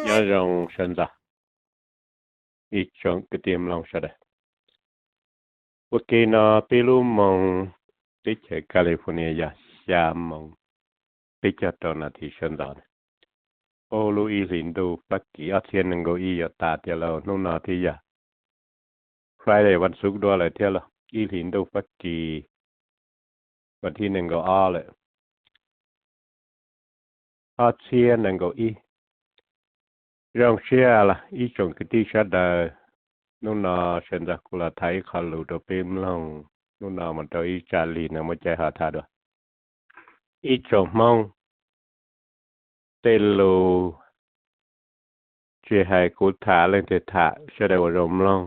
Nyob zoo sawv ntxov ib tsoom kwv tij mloog sawv daws. Ua ke no peb lub moos teb chaws California yog xya moos peb caug rau nas this sawv ntxov. Ub, lub ib hlis ntuj Fab Kis ob txhiab nees nkaum ib yuav tas tiag lauj, hnub no thiab yog Friday, vas xuv dua lawm thiab los ib hlis ntuj Fab Kis vas thib nees nkaum ob lawm, ob txhiab nees nkaum ib. Zoo siab los ib tsoom kwv tij sawv daws, hnub no sawv ntxov kuv los tham ib qho lus rau peb mloog. Hnub no mus rau ib tsam lig no muaj cai ho tham dua. Ib tsoom Hmoob, tej lus tsis hais kuv tham leej twg tham sawv daws ua zoo mloog.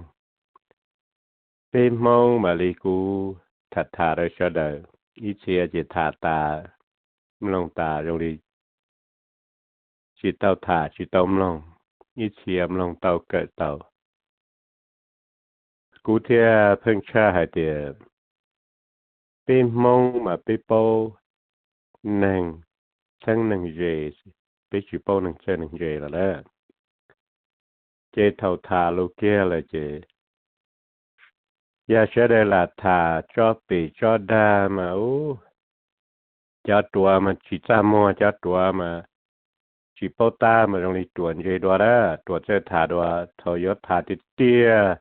Peb Hmoob mam li kuv tham tham rau sawv daws, ib txhia ces tham tas mloog tas zoo li tsis tau tham tsis tau mloog, ib txhia mloog tau kawm tau. Kuv thiaj pheej tshaj hais tias peb Hmoob mas peb paub neeg txheeb neeg ze, peb tsis paub neeg txawj neeg ntse los lawm. Ces thaum tham lus kiag lawm ces yog sawv daws lam tham tsob pem tsob dag mas ub, cov ruam mas tsis txaj muag, cov ruam mas tsis paub tab mas zoo li ruam ntse dua na, ruam txawj tham dua. Thaum yuav tham tiag tiag,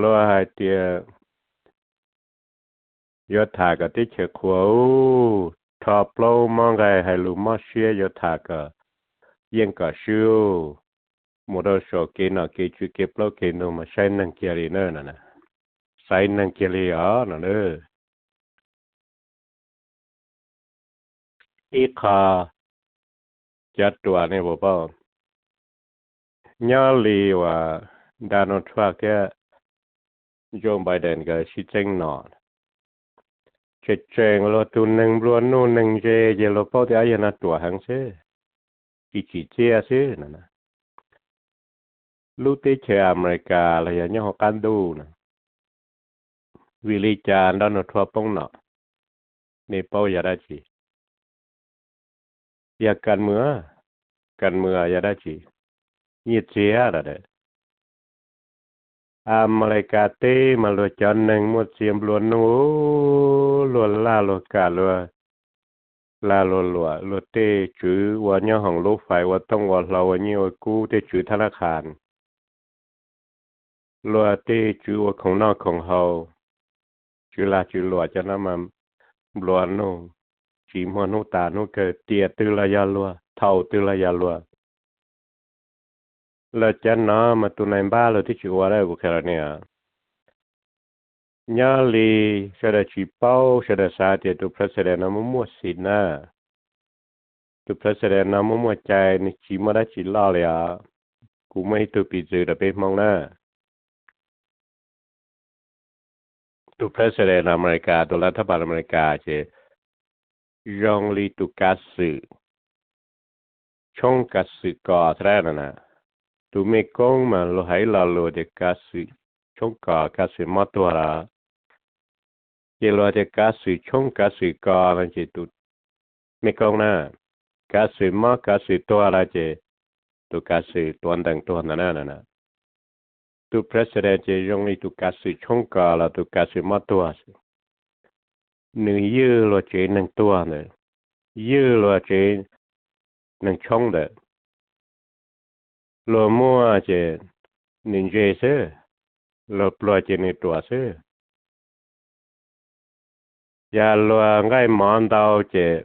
luag hais tias yuav tham kom teb chaws qhuas, rho plaub mob nqaij hais lus mob siab yuav tham kom yeej kom swb, mus rau saum kev nom kev tswv kev plaub kev ntug mas saib neeg kiag li na, xaiv neeg kiag li os no. Ib qho, cov ruam nej puas paub, nyob li uas Donald Trump thiab Joe Biden nkawd sib txeeb no, tseem tseem luag tus neeg nplua nuj neeg ntse ces luag paub tias yawg no ruam heev xwb, tsis tsim txiaj xwb no. Lub teb chaws Amelikas los yog nyob hauv qab ntuj no, vim li cas Donald Trump poob no, nej paub yog dab tsi? Yog kas mwm, kas mwm yog dab tsi? Nyiaj txiag lawm. Amelikas teb mas luag cov neeg muaj txiag nplua nuj, luag laj luag kam, luag lag luag luam, luag tej tswv ua nyob hoom lub fais ua tooj ua hlau ua nyiaj ua kub, tej tswv thab nab qhas, luag tej tswv ua khoom noj khoom haus, tswv lag tswv luam, cov no mas nplua nuj, tsis muaj hnub tas hnub kawg, tiam twg los yog luag, thaum twg los yog luag. Lawv cov no mas tus nais npab luag twb tsis ua lawm, kuv qhia rau nej. Nyob li sawv daws tsis paub, sawv daws xav tias tus president no muaj muaj xim na. Tus president no muaj muaj cai, nws tsis muaj dab tsi loj li os. Kuv muaj ib tug piv txwv rau peb Hmoob na. Tus president Amelikas, tus lav thab pas Amelikas ces zoo li tus kav xwm, tshoob kav xwm kos thiab na. Tus mej koob mas luag hais ib lo lus tias kav xwm tshoob kos, kav xwm mob tuag lawm. Ces luag tias kav xwm tshoob kav xwm kos no ces tus mej koob na, kav xwm mob kav xwm tuag lawm ces tus kav xwm tuav ntees tuag ntawd na. Tus president ces zoo li tus kav xwm tshoob kos los tus kav xwm mob tuag xwb. Nws ywj luag tsev neeg tuag ntawd, ywj luag tsev neeg tshoob ntawd. Luag muaj ces nws ntse xwb, luag pluag ces nws ruam xwb. Yog luag nqaij mov ntau ces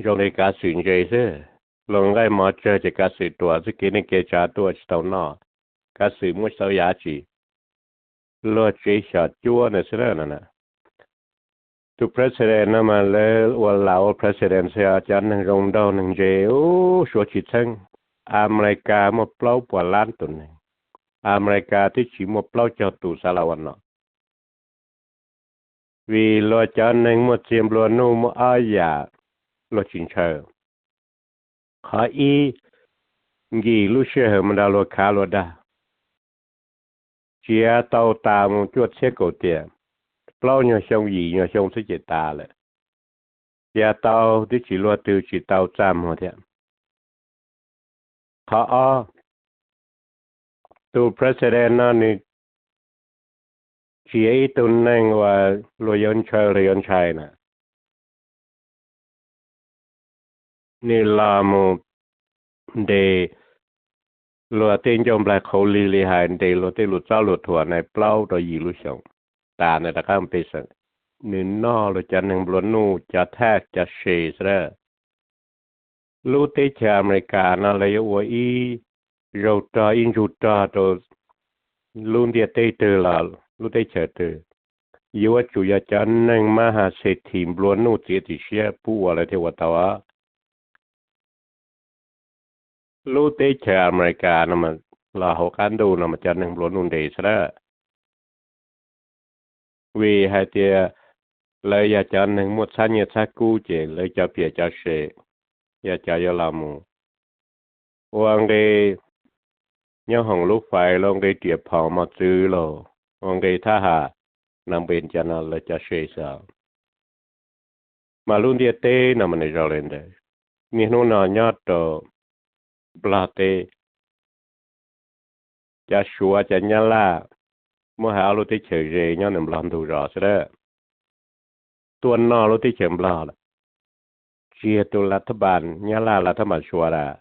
zoo li kav xwm ntse xwb, luag nqaij mov tsawg ces kav xwm ruam xwb, kev neej kev tsav tuaj tsis tau noj, kav xwm muab tsis tau yam tsi, luag tsev xyom cuab ntawd xwb na. Tus president no mas lawv ua lam ua president xwb, cov neeg zoo nraug neeg ntse ub suav tsis txheeb. Amelikas muaj plaub puas lab tus neeg, Amelikas twb tsis muaj plaub caug tus xav los ua nom. Vim luag cov neeg muaj txiag nplua nuj muaj ob yam luag tsis ntshaw. Qhov ib, nkim lub sij hawm mus nrog luag khav luag dag, txiav tau tas mus cuaj txhiab kaum tiam, plaub nyuag xyoo yim nyuag xyoo xwb ces tas lawm. Txiav tau twb tsis luag twg tsis tau txaj muag thiab. Qhov ob, tus president no nws txiav ib tug neeg uas luag yuav ntshaw luag yuav ntshai na, nws los mus ntes luag tej ncauj nplaig qhauv lig li hais, ntes luag tej lus txob lus thuam na plaub rau yim lub xyoos, tas ntawd rov qab mus pej xeem. Nws noj luag cov neeg nplua nuj cov tax cov se xwb lawm. Lub teb chaws Amelikas no lawv yuav ua ib zaug rog ib ntsug rog rau lub ntiaj teb twg los lub teb chaws twg, yuav tsum yog cov neeg mab has xes thim nplua nuj txiav txim siab pub ua lawv thiaj ua tau. Lub teb chaws Amelikas no los hauv qab ntuj no mas cov neeg nplua nuj ntev xwb lawm. Vim hais tias lawv yog cov neeg muaj txhab nyiaj txhab kub ces lawv cov piam cov se yog cov yuav los mus ua nqi nyob hoom lub fais los nqi riam phom mos txwv los ua nqi thab ham, no npe cov no lawv cov se xwb. Mas lub ntiaj teb no mas nws zoo li ntawd. Niaj hnub no nyob rau Nplog teb, cov Suav cov Nyab Laj muab hais ob lub teb chaws ze nyob nws Nplog ntug zos xwb lawm, tuaj noj lub teb chaws Nplog lawm. Tsis yog tus lav thab npas Nyab Laj lav thab npas Suav lawm.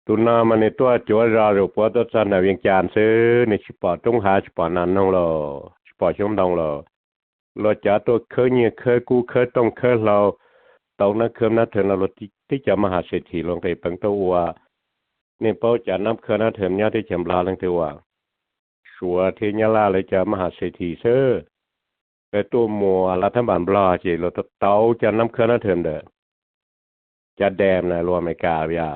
Tus no mas nws tuaj cuav zos zaum puav tuaj txog nram Vias Cas xwb, nws tsis pom roob hav tsis pom nas noog los tsis pom xyoob ntoo los. Luag cov tuaj khawb nyiaj khawb kub khawb tooj khawb hlau, tau nab khab nab thawm no luag tib cov maj has xes thim luag nqis peev tuaj ua. Nej paub cov nab khab nab thawm nyob teb chaws Nplog leej twg ua? Suav thiab Nyab Laj lawv cov maj has xes thim xwb. Lawv tuaj muas lav thab npas Nplog ces luag tau cov nab khab nab thawm ntawd, cov dam na luag Amelikas via.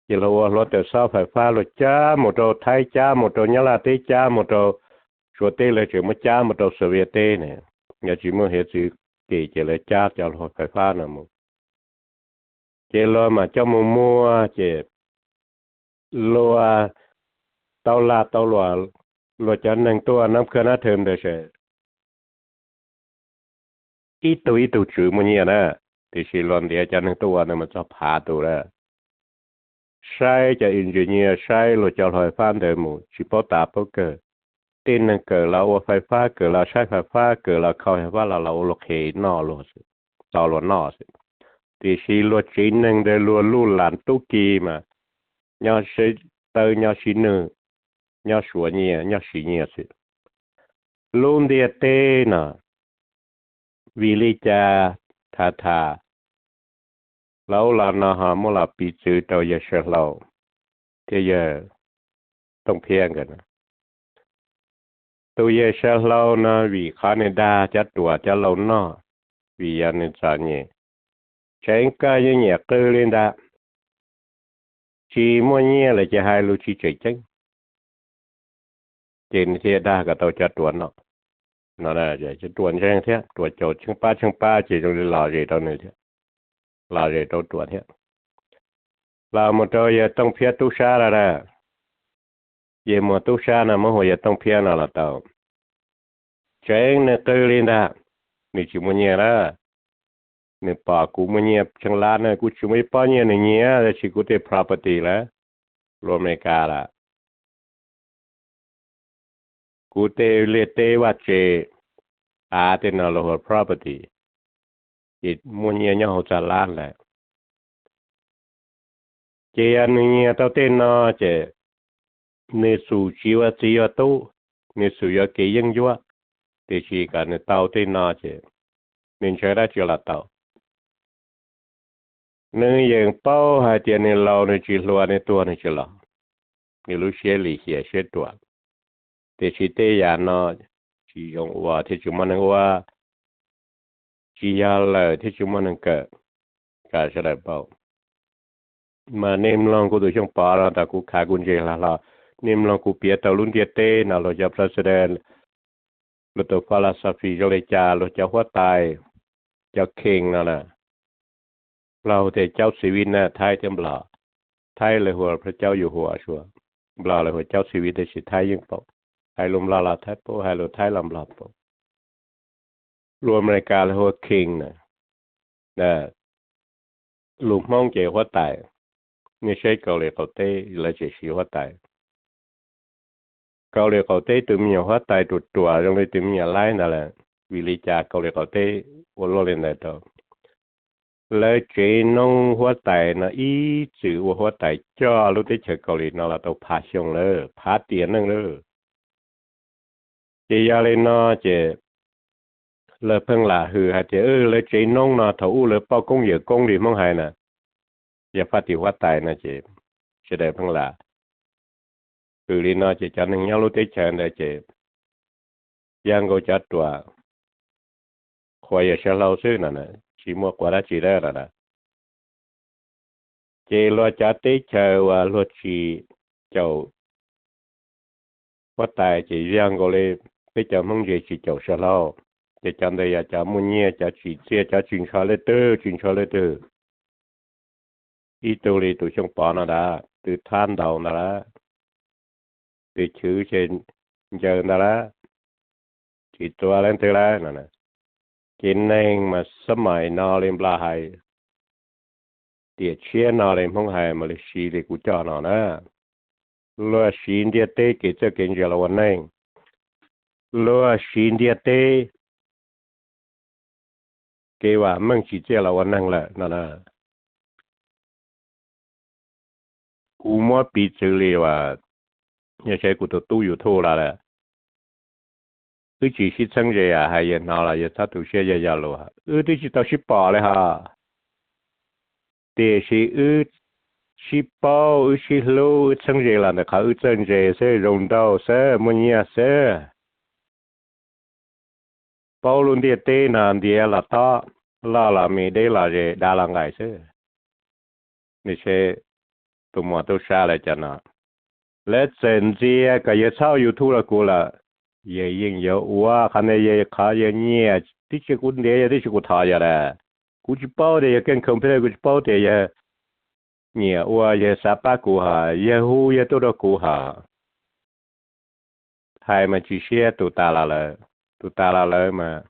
Ces luag ua hluav taws xob fais fab luag cab mus rau Thaib cab mus rau Nyab Laj teb cab mus rau Suav teb, lawv tseem muab cab mus rau Xavias teb ne. Yog tsis muaj hiav txwv kem ces lawv cab cov hluav fais fab no mus. Ces luag mam coj mus muag ces luag tau lag tau luam, luag cov neeg tuaj nab khab nab thawm ntawd ces ib tug ib tug tswv muaj nyiaj na, tiam sis luag ntiav cov neeg tuaj ua ntawd mus txog phav tus lawm. Saib cov engineer saib luag cov hluav fais fab ntawd mus tsis paub tas paub kawg. Tej neeg kawm los ua fais fab, kawm los saib fais fab, kawm los kho fais fab los los ua luag qhev noj luag xwb, tau luag noj xwb. Tiam sis luag tsev neeg ntawd luag luj lam tub ki mas nyob sib tawb nyob sib nwj, nyob suav nyiaj nyob siv nyiaj xwb. Lub ntiaj teb no vim li cas tham tham los ub los no ho muab los piv txwv rau yawg Saw Hlau thiab yawg Tooj Phiab nkawd no. Tus yawg Saw Hlau no vim qhov nws dag cov ruam cov laus noj, vim yog nws txom nyem, tseev koj yeej nyiam qw li ntawd, tsis muaj nyiaj lawm ces hais lus tsis tseem ceeb. Ces nws thiaj dag kom tau cov ruam no, ruam ntseeg thiab ruam caum tsheej pab tsheej pab ces zoo li lom zem rau nws thiab, lom zem rau ruam thiab. Los mus rau yawg Tooj Phiab tub sab lawm na, yawg muag tub sab no muab hu yawg Tooj Phiab no los tau. Tseev nws qw li ntag, nws tsis muaj nyiaj lawm. Nws pom kuv muaj nyiaj tshee lab na, kuv tsis muaj ib pob nyiaj nws nyiam, tab sis kuv tej property lawm, luag Amelikas lawm. Kuv tej liaj teb vaj tse, av tej no los hu ua property, ces muaj nyiaj nyob hauv txag lab lawm. Ces yog nws nyiam tau tej no ces nws xum tsis ua txiv ua tub, nws xum yuav kev yeeb ncuab, tiam sis kom nws tau tej no ces nws ntshaw dab tsi los tau. Nws yeej paub hais tias nws laus nws tsis hluas, nws tuag nws tsis los, nws lub siab lim hiam siab ruam. Tiam sis tej yam no tsis zoo ua thiab tsis muaj neeg ua, tsis yog lawm thiab tsis muaj neeg kawm, kom sawv daws paub. Mas nej mloog kuv tus xyooj pov no tas kuv khav kuv ntse hlo hlo, nej mloog kuv piav tau lub ntiaj teb no luag cov president, luag tus philosophy zoo li cas, luag cov huab tais, cov king no na. Nplog hu tias caub txhiv vib na, Thaib thiab Nplog. Thaib lawv hu ua caub yus hu ua sua, Nplog lawv hu ua caub txhiv vib, tab sis Thaib yeej paub. Hais lus Nplog los Thaib paub, hais lus Thaib los Nplog paub. Lus Amelikas lawv hu ua king na, lus Hmoob ces huab tais. Nej saib Kaus Lim qaum teb lawv tseem siv huab tais. Kaus Lim qaum teb tus me nyuam huab tais ruam ruam zoo li tus me nyuam laib ntawd lawm, vim li cas Kaus Lim qaum teb ua luaj li ntawd rau? Lawv tsev noob huab tais no ib txwm ua huab tais coj lub teb chaws Kaus Lim no los tau phav xyoo lawm, phav tiam neej lawm. Ces yog li no ces lawv pheej lam hwm hais tias lawv tsev noob no thaum ub lawv pauj koob yawm koob li Hmoob hais na, yog faj tim huab tais no ces sawv daws pheej lam hwm li no ces cov neeg nyob lub teb chaws ntawd ces yog nkaus cov ruam, qhuas yawg sawv hlau xwb no, tsis muaj quas dab tsi dab no. Ces luag cov teb chaws uas luag tsis caum huab tais ces yog nkaus li peb cov Hmoob ntse tsis caum sawv hlau, ces cov ntawd yog cov muaj nyiaj, cov tsim txiaj, cov tsis ntshaw leej twg tsis ntshaw leej twg. Ib tug li tus Xyooj Pov no ntag, tus thab ntaus ntag lawm, tus chwv ces ncaws ntag lawm, tsis tua leej twg lawm no. Ces neeg mas xab mais no li Nplog hais, tiam tshiab no li Hmoob hais mas lawv siv li kuv coj no na. Luag siv ntiaj teb kev txawj kev ntse los ua neej, luag siv ntiaj teb kev vam meej tsim txiaj los ua neeg lawm no na. Kuv muab piv txwv li uas, yog saib kuv tus tub YouTube los lawm, wb tsis sib txheeb ze, hais yawg hnov los yawg txhob tu siab, yog yog lus wb twb tsis tau sib pom li hos, tiam sis wb sib paub, wb sib hlub, wb txheeb ze los ntawm qhov wb txawj ntse xwb, zoo nraug xwb, muaj nyiaj xwb. Paub lub ntiaj teb no ntiav los tob, loj los me, deb los ze, dav los nqaim xwb. Nej saib tus muam tub sab lawv cov no, lawv txawm ntxias kom yawg txhob YouTube rau kuv lawm, yawg yeej yuav ua qhov ntawd, yog qhov yawg nyiam, tib tsis kuv ntiav yawg, tib tsis kuv thov yawg lawm. Kuv tsis paub tias yawg keej computer, kuv tsis paub tias yawg nyiam ua, yawg xav pab kuv hos, yawg hu yawg tuaj rau kuv hos. Hais mas tsis siab tus tas los lawm, tus tas los lawm mas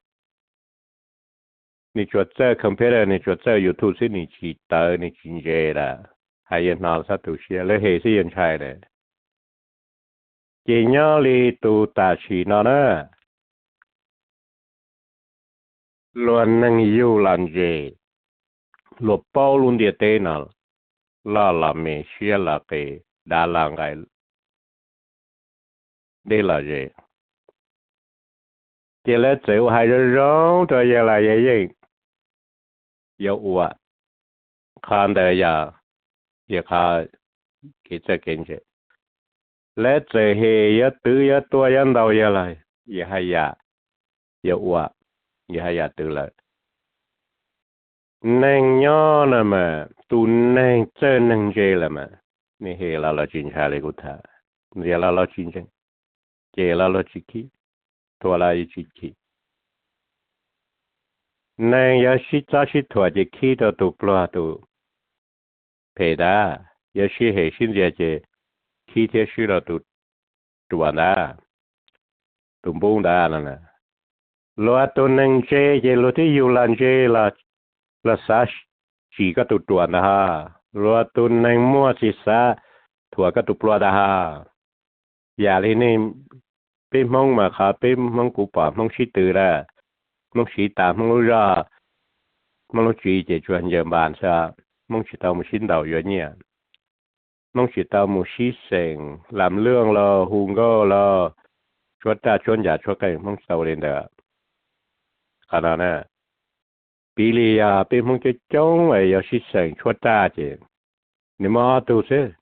nws tsuas txawj computer, nws tsuas txawj YouTube xwb, nws tsis tawv, nws tsis ntse lawm. Hais yawg hnov txhob tu siab, lawv hem xwb yawg ntshai lawm. Ces nyob li tus tam sim no na, luag neeg yug los ntse, luag paub lub ntiaj teb no loj los me, siab los qis, dav los nqaim, deb los ze, ces lawv txawm ua hais zoo zoo rau yawg los yawg yeej yuav ua. Qhov ntawd yog yawg qhov kev txawj kev ntse. Lawv txawm hem yuav twv yuav tua yuav ntaus yawg los yawg haj yam yuav ua, yawg haj yam twv lawv. Neeg nyob no mas tus neeg txawj neeg ntse lawm mas, nej hem los los tsis ntshai li kuv tham, ntxias los los tsis ntseeg, cem los los tsis khib, thuam los tsis chim. Neeg yuav sib txob sib thuam ces khib rau tus pluag tus phem ntag, yuav sib hem sib ntxias ces khib thiab swb rau tus ruam ntag, tus npub ntag no. Luag tus neeg ntse ces luag twb yug los ntse los los xav tsim koj tus ruam ntag hos, luag tus neeg muaj tsis xav thuam koj tus plua ntag hos. Yam li nej, peb Hmoob mas qhov peb Hmoob kuv pom Hmoob sib tw lawm, Hmoob siv tas Hmoob lub zog, Hmoob lub tsev ces tsuas ncaws npas xwb, Hmoob tsis tau mus sib ntaus yuav nyiaj, Hmoob tsis tau mus sib xeem lam luaj los hu nkauj los tshuab raj tshuab ncas tshuab qeej, Hmoob tsis tau ua li ntawd. Qhov no na, piv li yog peb Hmoob coob coob es yog sib xeem tshuab raj ces nws muaj ob tug xwb.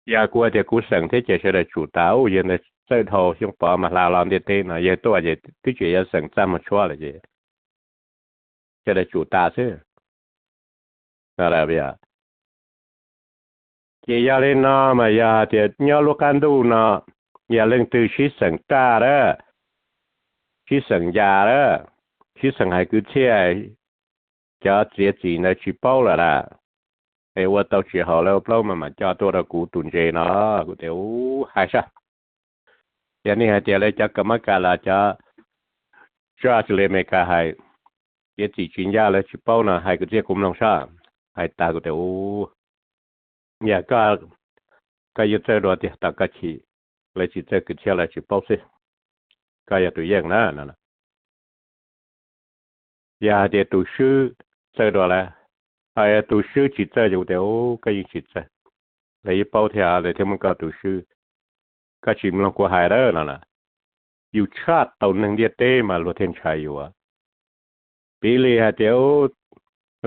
Yog kuv tias kuv xeem thiab ces sawv daws tsum tas, u, yawg ntawd txawj dhau, Xyooj Pov mas hla los ntiaj teb no, yawg tuaj ces twb tseem yuav xeem txaj muag tshuab lawm ces sawv daws tsum tas xwb. Ces yog li no mas yog hais tias nyob lub qab ntuj no, yog leej twg sib xeem raj lawm, sib xeem ncas lawm, sib xeem hais kwv txhiaj, cov txiav txim ntawd tsis paub lawm las, es ua tau tsis haum lawv ua plaub mas mam coj tuaj rau kuv tus ntses no. Kuv tias, u, hais sab, yog nej hais tias lawv cov kam mab kas los cov judge li Amelikas hais, txiav txim tsis ncaj lawv tsis paub no hais kwv txhiaj kuv mloog sab. Hais tas kuv tias, u, yog koj, koj yeej txawj dua tiag, tom koj chim, lawv tsis txawj kwv txhiaj lawv tsis paub xwb, koj yog tus yeej na no. Yog hais tias tus swb txawj dua lawm, ho yog tus swb tsis txawj ces kuv tias, u, koj yeej tsis txawj, lawv yeej paub thiab lawv thiaj muab koj tus swb, koj tsis mloog kuv hais lawm no na. Yus tshaj tau neeg ntiaj teb mas luag thiaj ntshai yus. Piv li hais tias, u,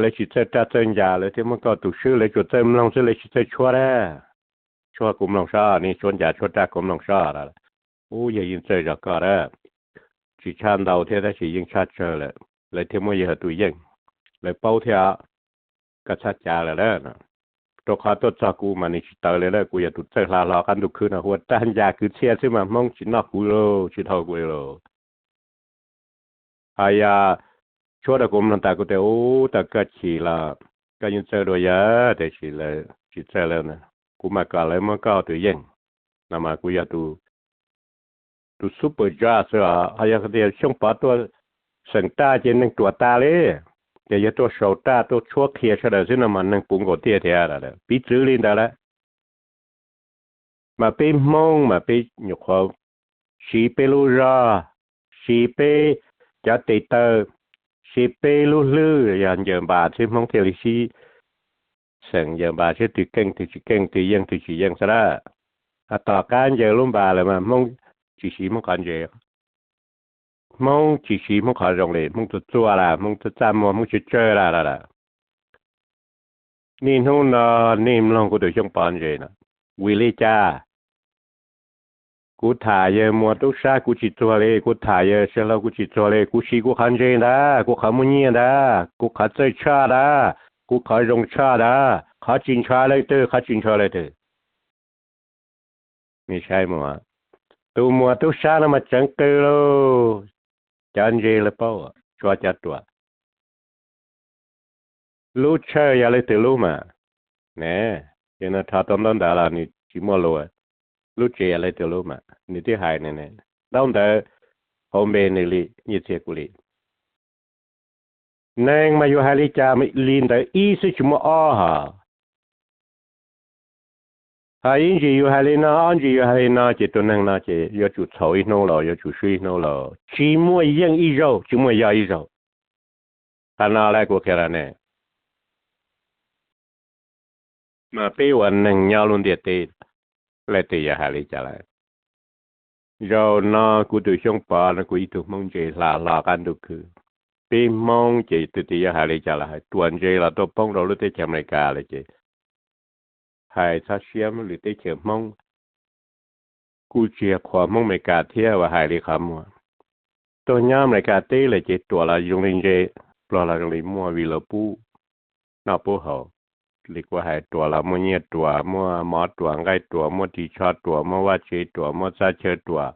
lawv tsis txawj raj txawj ncas lawv thiaj muab koj tus swb, lawv tsuas txawj mloog xwb lawv tsis txawj tshuab na. Tshuab kuv mloog sab, nej tshuab ncas tshuab raj kuv mloog sab. U, yog yeej txawj zog koj lawm, tsis tshaj ntau thiab tab sis yeej tshaj tsawg lawm, lawv thiaj muab yawg tus yeej, lawv paub thiab, koj txhob cav lawm lawm. Rau qhov tuaj txog kuv mas nws tsis tawv li lawm, kuv yog tus txawj hla hlo qab ntuj khwb no, hu ua raj ncas kwv txhiaj xwb mas Hmoob tsis noj kuv li, tsis dhau kuv li lauj. Hais yog tshuab rau kuv mloog tas kuv tias, u, tom koj chim los koj yeej txawj dua yawg, tiam sis lawv tsis txawj lawm, kuv mam kom lawv muab koj tus yeej no mas kuv yog tus super judge xwb os. Ho yog tias Xyooj Pov tuaj xeem raj ces neeg ruam tas li, ces yog tuaj sau raj tuaj tshuab qhia sawv daws xwb no mas neeg puv nkaus tiaj thiab. Piv txwv li ntawd lawm. Mas peb Hmoob mas peb nyuam qhuav siv peb lub zog, siv peb cov tes taw, siv peb lub hlwb, yog ncaws npas xwb Hmoob thiaj li sib xeem, ncaws npas xwb twg keej twg tsis keej, twg yeej twg tsis yeej xwb lawm. Ho tom qab ncaws lub npas lawm mas Hmoob tsis siv Hmoob qhov ntse, Hmoob tsis siv Hmoob qhov zoo li, Hmoob txuag txuag las, Hmoob txaj txaj muag, Hmoob tsawg tsawg las las. Niaj hnub no nej mloog kuv tus Xyooj Pov ntses no, vim li cas? Kuv tham yawg Muas Tub Sab kuv tsis txuag li, kuv tham yawg Sawv Hlau kuv tsis txuag li, kuv siv kuv qhov ntse ntag, kuv qhov muaj nyiaj ntag, kuv qhov txawj tshaj ntag, kuv qhov zoo tshaj ntag, qhov tsis ntshaw leej twg, qhov tsis ntshaw leej twg. Nej saib mus, tus Muas Tub Sab no mas tseev qw lauj, cov ntse lawv paub, tsuav cov ruam. Lub tshawj yog leej twg lub mas, ne, ces nws rho tau ntaub ntawv los nws tsis muaj lus, lub tsev yog leej twg lub mas nws twb hais ne, ntaub ntawv hauv npe nws li, nyiaj txiag kuv li. Neeg mas yus hais li cas li ntawd ib xwb tsis muaj ob hos. Ho ib ntsis yus hais li no, ob ntsis yus hais li no ces tus neeg no ces yuav tsum txhaum ib hnub los yuav tsum swb ib hnub los tsis muaj yeej ib zaug, tsis muaj yog ib zaug. Qhov no lawm kuv qhia rau nej, mas peb ua neeg nyob lub ntiaj teb, leej twg yuav hais li cas lawm. Zaum no kuv tus Xyooj Pov no kuv ib tug Hmoob ntse hla hlo qab ntuj khwb. Peb Hmoob ces twg twg yuav hais li cas los hais, ruam ntse los tuaj poob rau lub teb chaws Amelikas lawm ces hais txhob siab lwm teb chaws Hmoob. Kuj tsis yog qhuas Hmoob Amelikas thiab uas hais li qhov muag. Tuaj nyob Amelikas teb lawm ces ruam los zoo li ntse, pluag los zoo li muaj vim lawv pub noj pub haus. Li kuv hais, ruam los muaj nyiaj ruam, muaj mov ruam nqaij ruam, muaj ris tsho ruam, muaj vaj tsev ruam, muaj txaj chaw ruam,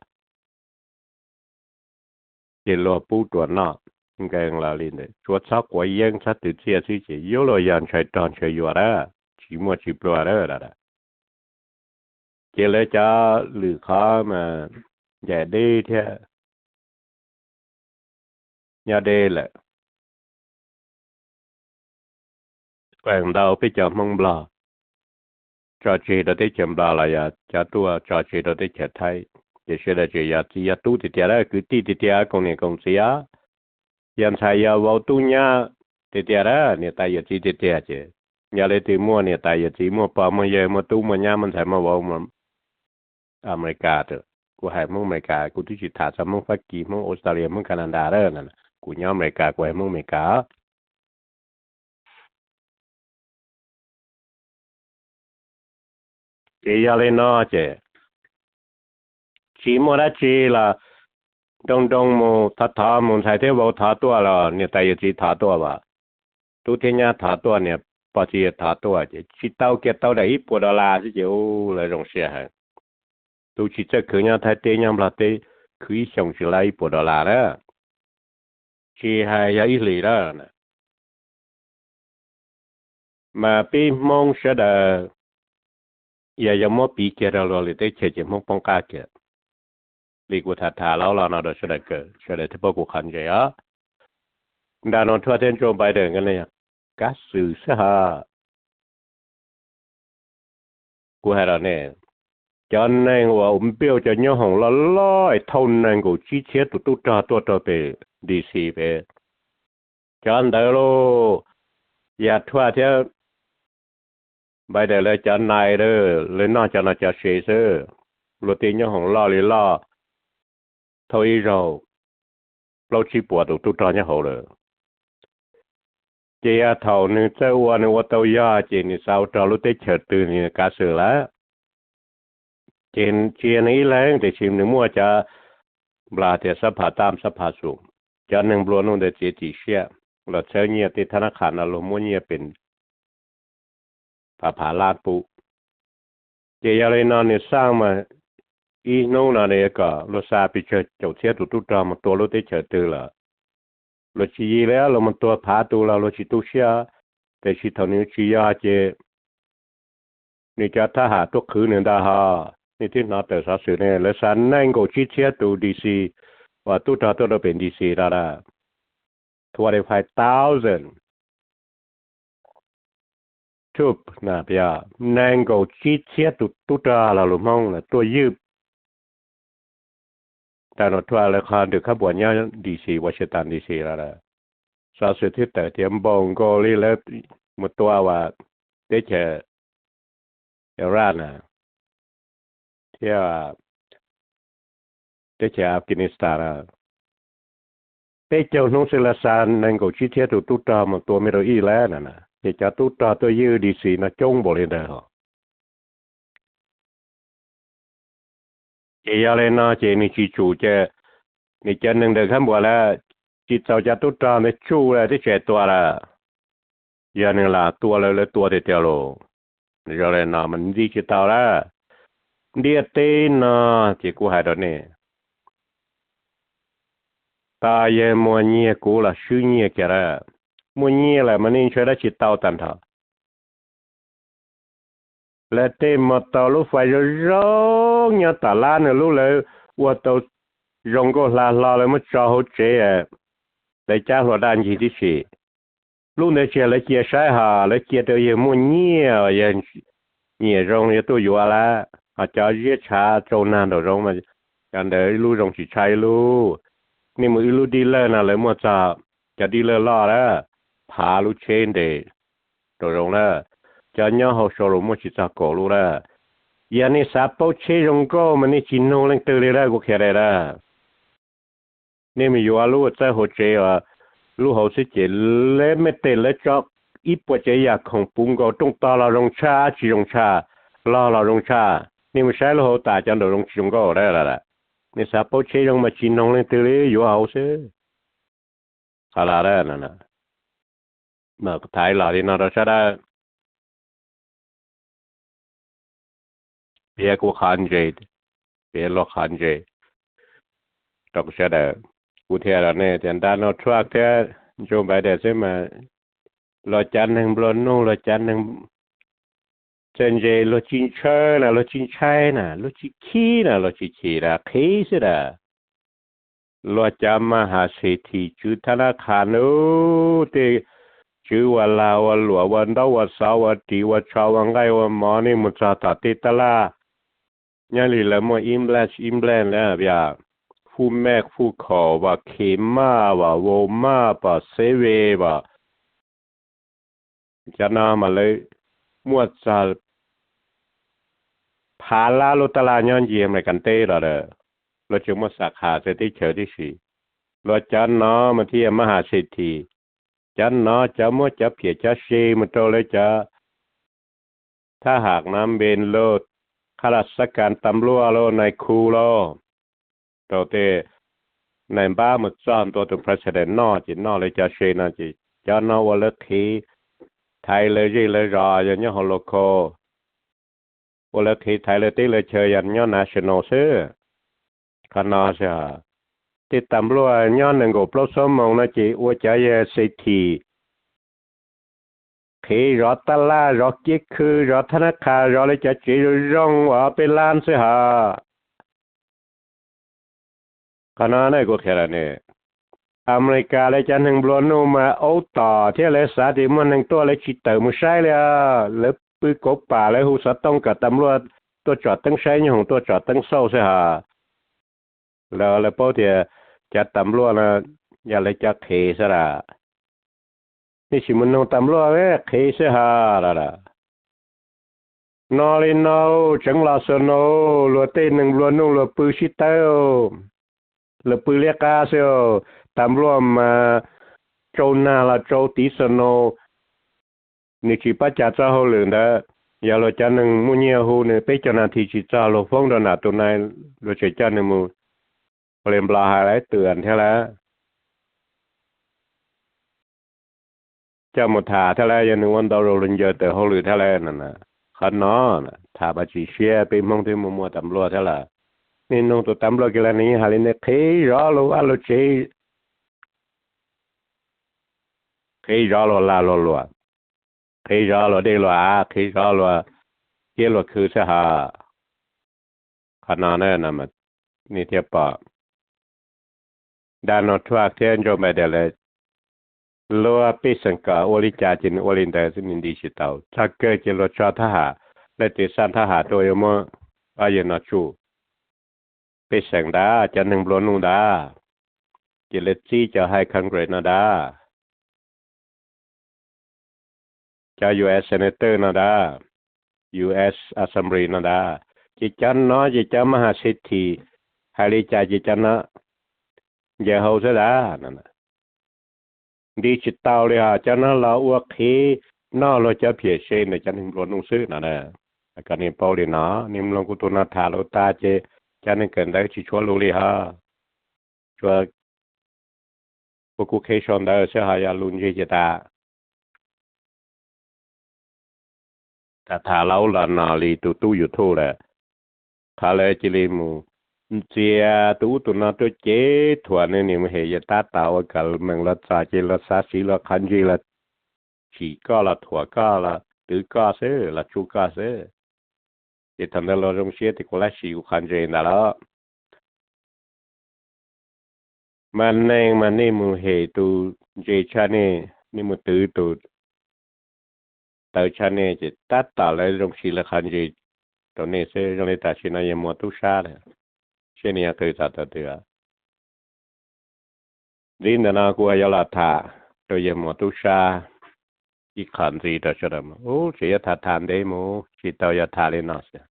ces luag pub ruam noj. Nkees los li ntawd, tsuav txhob quav yeeb txhob twv txiaj xwb ces yuav luag yog ntshaw rog ntshaw yuav lawm, tsis muaj tsis pluag lawm. Ces lawv cov lwm qhov mas ncaim deb thiab, nyob deb lawm. Qee ntau peb cov Hmoob Nplog tso tseg rau teb chaws Nplog los yog cov tuaj tso tseg rau teb chaws Thaib, ces sawv daws tseem yog txiv yog tub tiag tiag, kwv tij tiag tiag, koom niam koom txiv, yog ntxhais yog vauv tub nyab tiag tiag, niam tais yawm txiv tiag tiag ces yog leej twg muaj niam tais yawm txiv, muaj pog muaj yawg, muaj tub muaj nyab, muaj ntxhais muaj vauv, Amelikas, kuv hais Hmoob Amelikas, kuv twb tsis tham txog Hmoob Fab Kis, Hmoob Australia, Hmoob Canada lawm. Kuv nyob Amelikas kuv hais Hmoob Amelikas. Ces yog li no ces tsis muaj dab tsi los nroo nroo mus, thov thov mus, ntxhais thiab vauv thov tuaj los niam tais yawm txiv thov tuaj as, tub thiab nyab thov tuaj, niam pog txiv yawg thov tuaj ces tsis tau kiag tau daim ib puas dollar xwb ces ua lawv zoo siab heev. Tus tsis txawj khwv nyob Thaib teb nyob Nplog teb khwv ib xyoos tsis tau ib puas dollar na, tsis hais yog ib hlis lawm. Mas peb Hmoob sawv daws yog yog muab piv kiag rau luag lwm teb chaws ces Hmoob poob qab kiag. Li kuv tham tham los los no rau sawv daws kawm, sawv daws thiaj paub kuv qhov ntse os. Nrag no Trump thiab Joe Biden nkawd ne, kav xwm xwb hos. Kuv hais rau nej, cov neeg uas npeuj cov nyob hoom loj loj es thauj nees nkaum tsib txhiab tus tub rog tuaj rau pem D C pem, cov ntawd lauj, yog Trump thiab Biden lawv cov nais, lawv noj cov no cov se xwb. Luag tej nyob hoom loj li loj, thauj ib zaug plaub tsib puas tus tub rog nyob hauv lawm. Ces yog thaum nws txawj ua, nws ua tau yog ces nws xav ua rog lub teb chaws twg nws kav xwm lawm. Ces tsis yog nws ib leeg, tiam sis nws muaj cov Nplog tias xab phas tam xab phas xum, cov neeg nplua nuj ntawd txiav txim siab los txhawb nyiaj tej thab nab qhas no luag muab nyiaj pes phav phav lab pub. Ces yog li no nws xaj mas ib hnub no kom luag xa pes tsawg caum txhiab tus tub rog mus tua lub teb chaws twg lawm. Luag tsis yig li, luag mus tua phav tus los luag tsis tu siab. Tiam sis thaum nws tsis yog ces nws cov thab ham tuaj qhwv nws ntag hos. Nej twb hnov tawm xov xwm ne, lawv xa nees nkaum tsib txhiab tus D C uas tub rog tuaj rau pem D C no, twenty five thousand troop, nees nkaum tsib txhiab tus tub rog los lus Hmoob tuaj ywj Donald Trump lawv qhov nws khab npuas nyob D C, Washington D C no. Xov xwm twb tawm tias npaum nkaus li lawv mus tua uas teb chaws Iraq na, thiab teb chaws Afghanistan na. Peb caug hnub xwb lawv xa nees nkaum tsib txhiab tus tub rog mus tua Middle East lawm na, ces cov tub rog tuaj ywj D C no coob npaum li ntawd hos. Ces yog li no ces nws tsis tsum ces nws cov neeg ntawm khab npuas lawv tsis txaus cov tub rog ntawd tsuj lawm twb tsis tua lawm. Yog nws lam tua lawv, lawv tua tiag tiag los. Yog li no mas ntxiv tsis tau lawm. Ntiaj teb no ces kuv hais rau nej, tos yawg muaj nyiaj kuv los swb nyiaj kiag lawm. Muaj nyiaj lawm mas nej ntshaw dab tsi tau tag nrho. Lawv tej mus tau lub fais zoo zoo nyob tom lab nws lub, lawv ua tau zoo nkauj hla hlo, lawv muab tso hauv tsev, lawv cab hlua daj ncig tib si. Lub ntawd tsis yog lawv cia saib hos, lawv cia rau yawg muaj nyiaj, yawg nyiam zoo yawg tuaj yuav lawm. Ho cov ziab tshav tsau nag nraum zoov mas cov ntawd ib lub zoo tsis tshaj ib lub. Nej mus ib lub dealer no lawv muaj txog, cov dealer loj lawm, phav lub tsheb nres nraum zoov lawm, cov nyob hauv showroom muaj tsis txog kaum lub lawm. Yog nej xav paub tsheb zoo nkauj mas nej tsis nug leej twg li lawm, kuv qhia nej lawm. Nej mus yuav lub txawb hauv tsev, lub hauv xwb ces lawv mej tej lawv tso ib puas tsev yam khoom puv nkaus, rooj tog los zoo tshaj, dab tsi zoo tshaj, log los zoo tshaj. Nej mus saib lub hauv tas, cov nraum zoov tsis zoo nkauj lawm. Nej xav paub tsheb zoo mas tsis nug leej twg li, yuav hauv xwb. Qhov los, tham los li no rau sawv daws, piav kuv qhov ntse, piav luag qhov ntse rau sawv daws. Kuv thiaj los nej tias nrag no Trump thiab Joe Biden xwb mas luag cov neeg nplua nuj, luag cov neeg txawj ntse, luag tsis ntshaw na, luag tsis ntshai na, luag tsis khib na, luag tsis chim na, qhib xwb na. Luag cov mas has xes thim tswv thab nab qha nub, tej tswv ua lag ua luam, ua ntaub ua xov, ua ris ua tsho, ua nqaij ua mov, nej mus txog tom tej taj laj nyob li lawv muaj ib nplees ib nplees lawm, yog Food Max, Food Co, Walmart, Walmart, Safeway, cov no mas lawv muaj txog phav lab lub taj laj nyob ncig Amelikas teb los lawm. Luag tseem muaj xab khas txawv teb chaws tib si. Luag cov no mas thiaj yog mas has xes thim. Cov no cov muab cov phiam cov se mus rau lawv cov thab ham na, npe loj, qhab las xab kas, tas npluaj loj, nais khu loj, rau tej nais npab mus txog ntua tus president noj ces noj lawv cov se no ces cov no ua lawv qhev thaiv lawv zej lawv zos yog nyob hauv local, ua lawv qhev thaiv lawv teb lawv chaw yog nyob national xwb. Qhov no xwb, tej tas npluaj nyob nees nkaum plaub xuab moos no ces ua cov yog xes thim qhev zov taj laj, zov kiab khw, zov thab nab qha, zov lawv cov tsev zoo zoo uas ob peb lab xwb hos. Qhov no ne kuv qhia lawm ne, Amelikas lawv cov neeg nplua nuj mas aub tom thiab lawv xav tias muaj neeg tuaj lawv tsis tawm mus saib li. Lawv pw kauv pam lawv hu xov tooj kom tas npluaj tuaj tsom teeb saib nyoob hoom, tuaj tsom teeb xauj xwb hos. Lawv, lawv paub tias cov tas npluaj no yog lawv cov qhev xwb las. Nej sim mus noog tas npluaj, qhev xwb hos las. No li no, tseev los xwb no, luag tej neeg nplua nuj luag pw sib tawb, luag pw liab qab xwb. Tas npluaj mas tsau nag los tsau tiv xwb no, nws tsis pab cas txoj hauj lwm ntawd. Yog luag cov neeg muaj nyiaj hu nws peb caug nas this tsis txog luag foob rau nram tus nais, luag tseem coj nws mus, ua li Nplog hais lawv twm thiab lawm, coj mus tham thiab lawm, yog nws ua ntau zaus luag ncaws tawm hauj lwm thiab lawm. Qhov no tham mas tsis siab, peb Hmoob twb muaj muaj tas npluaj thiab lawm. Nej noog tus tas npluaj kiag los nws yeej hais li ntawd, qhev zov luag vaj luag tsev, qhev zov luag lag luag luam, qhev zov luag dej luag av, qhev zov luag kiab luag khw xwb hos. Qhov no nej thiaj pom Donald Trump thiab Joe Biden lawv luag pej xeem kom ua li cas ces nws ua li ntawd xwb, nws nti tsis tau. Txog kawg ces luag tso thab ham, leej twg xa thab ham tuaj yuav muab ob yawg no tsuj. Pej xeem ntag, cov neeg nplua nuj ntag, ces lawv txib cov high Congress no ntag, cov U S Senator no ntag, U S Assembly no ntag, ces cov no ces cov mas has xes thim, hais li cas ces cov no ncaws hau xwb ntag. Nti tsis tau li hos, cov no los ua qhev noj luag cov phiam se ntawm cov neeg nplua nuj xwb no. Kom nej paub li no, nej mloog kuv tus no tham lus tas ces cov neeg kawm ntawv tsis tshuav lus li hos, tsuas ua kuv qheb sau ntawv xwb hos yog lus ntseg ces tas. Tham tham laub los no li tus tub YouTube lawm, qhov lawv cia li mus ntxias tus ub tus no tuaj cev thuam nws, nws mus hem yawg tab tom ua kom meem los txog ces los xav siv los qhov ntseg los tsim koj los thuam koj los twv koj xwb los tsuj koj xwb. Ces thaum ntawd los zoo siab tias kuv lab sim kuv qhov ntseg ntag los. Mas neeg mas nej mus hem tus ntse tshaj nej, nej mus twv tus tawv tshaj nej ces tab tom lawv zoo siv lawv qhov ntseg rau nej xwb. Zoo li tam sim no yawg Muas Tub Sab lawm, seb nws yog qw txog thaum twg. Ntxiv ntawm no kuv yuav los tham rau yawg Muas Tub Sab ib qho ntxiv rau sawv daws. Ub, tseem yuav tham tham ntev mus, tsis tau yuav tham li no xwb.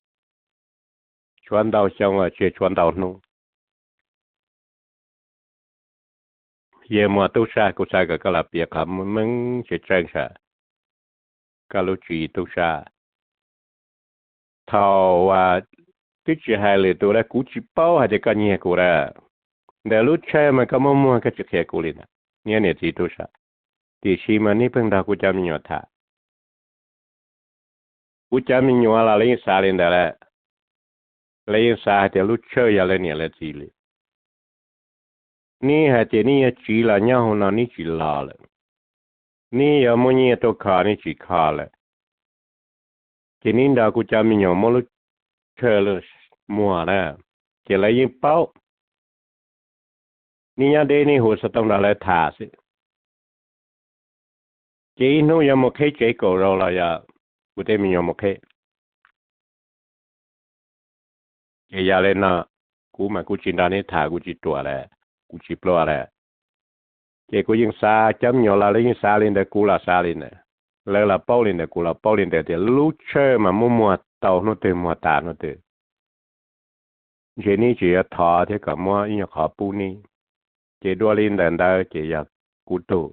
Tshuav ntau xyoo los tsis tshuav ntau hnub. Yawg Muas Tub Sab, kuv xav kom koj los piav qhov meej tseeb tseeb saib koj lub tswv yim tub sab. Thaum uas twb tsis hais lwm tus lawm, kuv tsis paub hais tias koj nyiag kuv lawm. Ntawm lub chaw mas koj muaj muag koj tsis qhia kuv li ntag, niam niam txiv tub sab. Tiam sis mas nej pheej nrog kuv cov me nyuam tham. Kuv cov me nyuam los lawv yeej xav li ntawd lawm. Lawv yeej xav hais tias lub chaw yog lawv niam lawv txiv li. Neb hais tias neb yuav tsiv los nyob hauv no neb tsis los lawm, neb yuav muab nyiaj tuaj kho neb tsis kho lawm, ces neb nrog kuv cov me nyuam muab lub chaw muag na, ces lawv yeej paub. nej nyob deb nej hu xov tooj nrog lawv tham xwb. Ces ib hnub yuav mus qheb tsev kaum zaus los yog kuv tej me nyuam mus qheb. Ces yog li no, kuv mas kuv tsis nrog neb tham, kuv tsis ruam lawm, kuv tsis pluag lawm. Ces kuv yeej xav cov me nyuam los lawv yeej xav li ntawd, kuv los xav li ntawd. Lawv los paub li ntawd, kuv los paub li ntawd tias lub tshawj mas muab muag tau hnub twg muag tas hnub twg. Ntshe neb tsis yuav thov thiab kom muab ib nyuag qhov pub neb. Ces dua li ntawm ntawd ces yog kuv tug.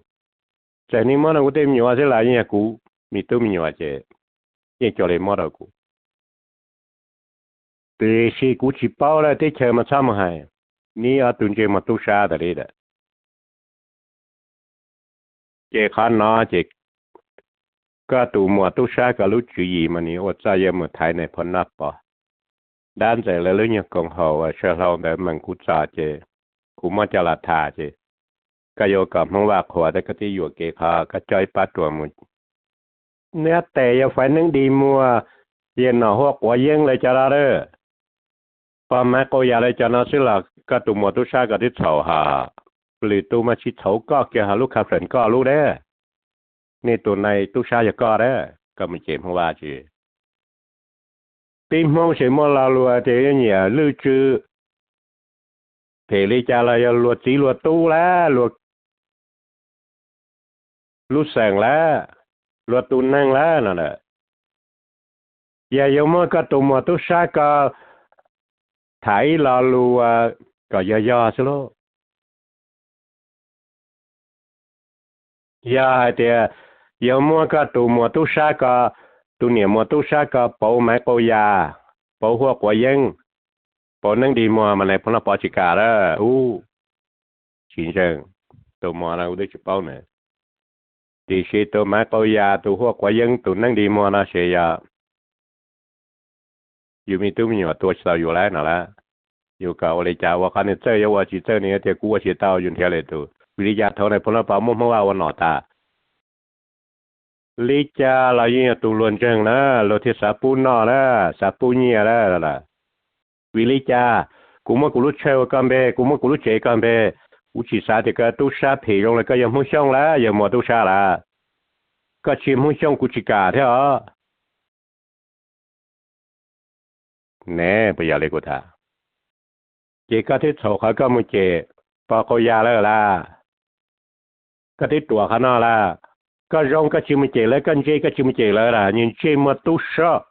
Txawm neb muab rau kuv tej me nyuam xwb los yeej yog kuv me tub me nyuam ces yeej cuag li muab rau kuv. Tiam sis kuv tsis paub lawm, teb chaws mas txhob mus hais, neb ob tug ntsej muag tub sab tas li lawm. Ces qhov no ces koj tus muam tub sab koj lub tswv yim mas nws ua txuj yuav mus thaiv nais phoo noj pov. Dab ntxawm lawv lub nyuag koom haum uas saw hlau ntawd meem kuv txog ces kuv muab coj los tham ces koj yuav kom Hmoob Vaj qhuas thiab koj twb yuam kev qhov koj coj ib pab ruam mus. Neb tes yog faiv neeb dig muag, yog nom huaj quav yeeb lawv cov no lawm, pog Maiv Qau Yas lawv cov no xwb los koj tus muam tub sab koj twb txhaum hos, lwm tus mas tsis txhaum koj kiag hos, lub kha flam koj lub dab. Nej tus nais tub sab yog koj dab, koj mus cem Hmoob Vaj tsis? Peb Hmoob ces muaj lo lus tias yuav nyiam lwj tswv, phem li cas los yog luag txiv luag tub lawm, luag lub xeem lawm, luag tus neeg lawm no lawm. Yog yuav muab koj tus muam tub sab ko tham ib lo lus kom yog yog xwb lauj. Yog hais tias yuav muab koj tus muam tub sab ko, tus niam muam tub sab ko pauv Maiv Qau Yas, pauv huaj quav yeeb, pauv neeb dig muag mas nais phoo noj pov tsis kam lawm ub. Tsis ntseeg, tus muam no kuv twb tsis paub nws. Tiam sis tus Maiv Qau Yas, tus huaj quav yeeb, tus neeb dig muag no ces yog yus me tub me nyuam tua tsis tau yus lawm no lawm. Yus kom ua li cas ua, qhov nws txawj yuav ua, tsis txawj nws yuav tias kuv ua tsis tau, yus nrhiav lwm tus. Vim li cas thaum nais phoo noj pov muab Hmoob Vaj ua nom tas? Li cas los yeej yog tus luag ntseeg na, luag thiaj xav pub noj na, xav pub nyiaj na. Vim li cas kuv muab kuv lub tshawj ua koj npe, kuv muab kuv lub tsev koj npe, kuv tsis xav tias koj tub sab phem zoo li, koj yog Hmoob Xyooj lawm, yog muam tub sab lawm. Koj tsis Hmoob Xyooj kuv tsis kam thiab os. Ne, puas yog li kuv tham? Ces koj twb txhaum qhov koj mus cem pog Qau Yas lawm lawm. Koj twb ruam qhov no lawm. Koj zoo koj tsis mus cem lawv, koj ntse koj tsis mus cem lawv lawm, nws ntsej muag tub sab.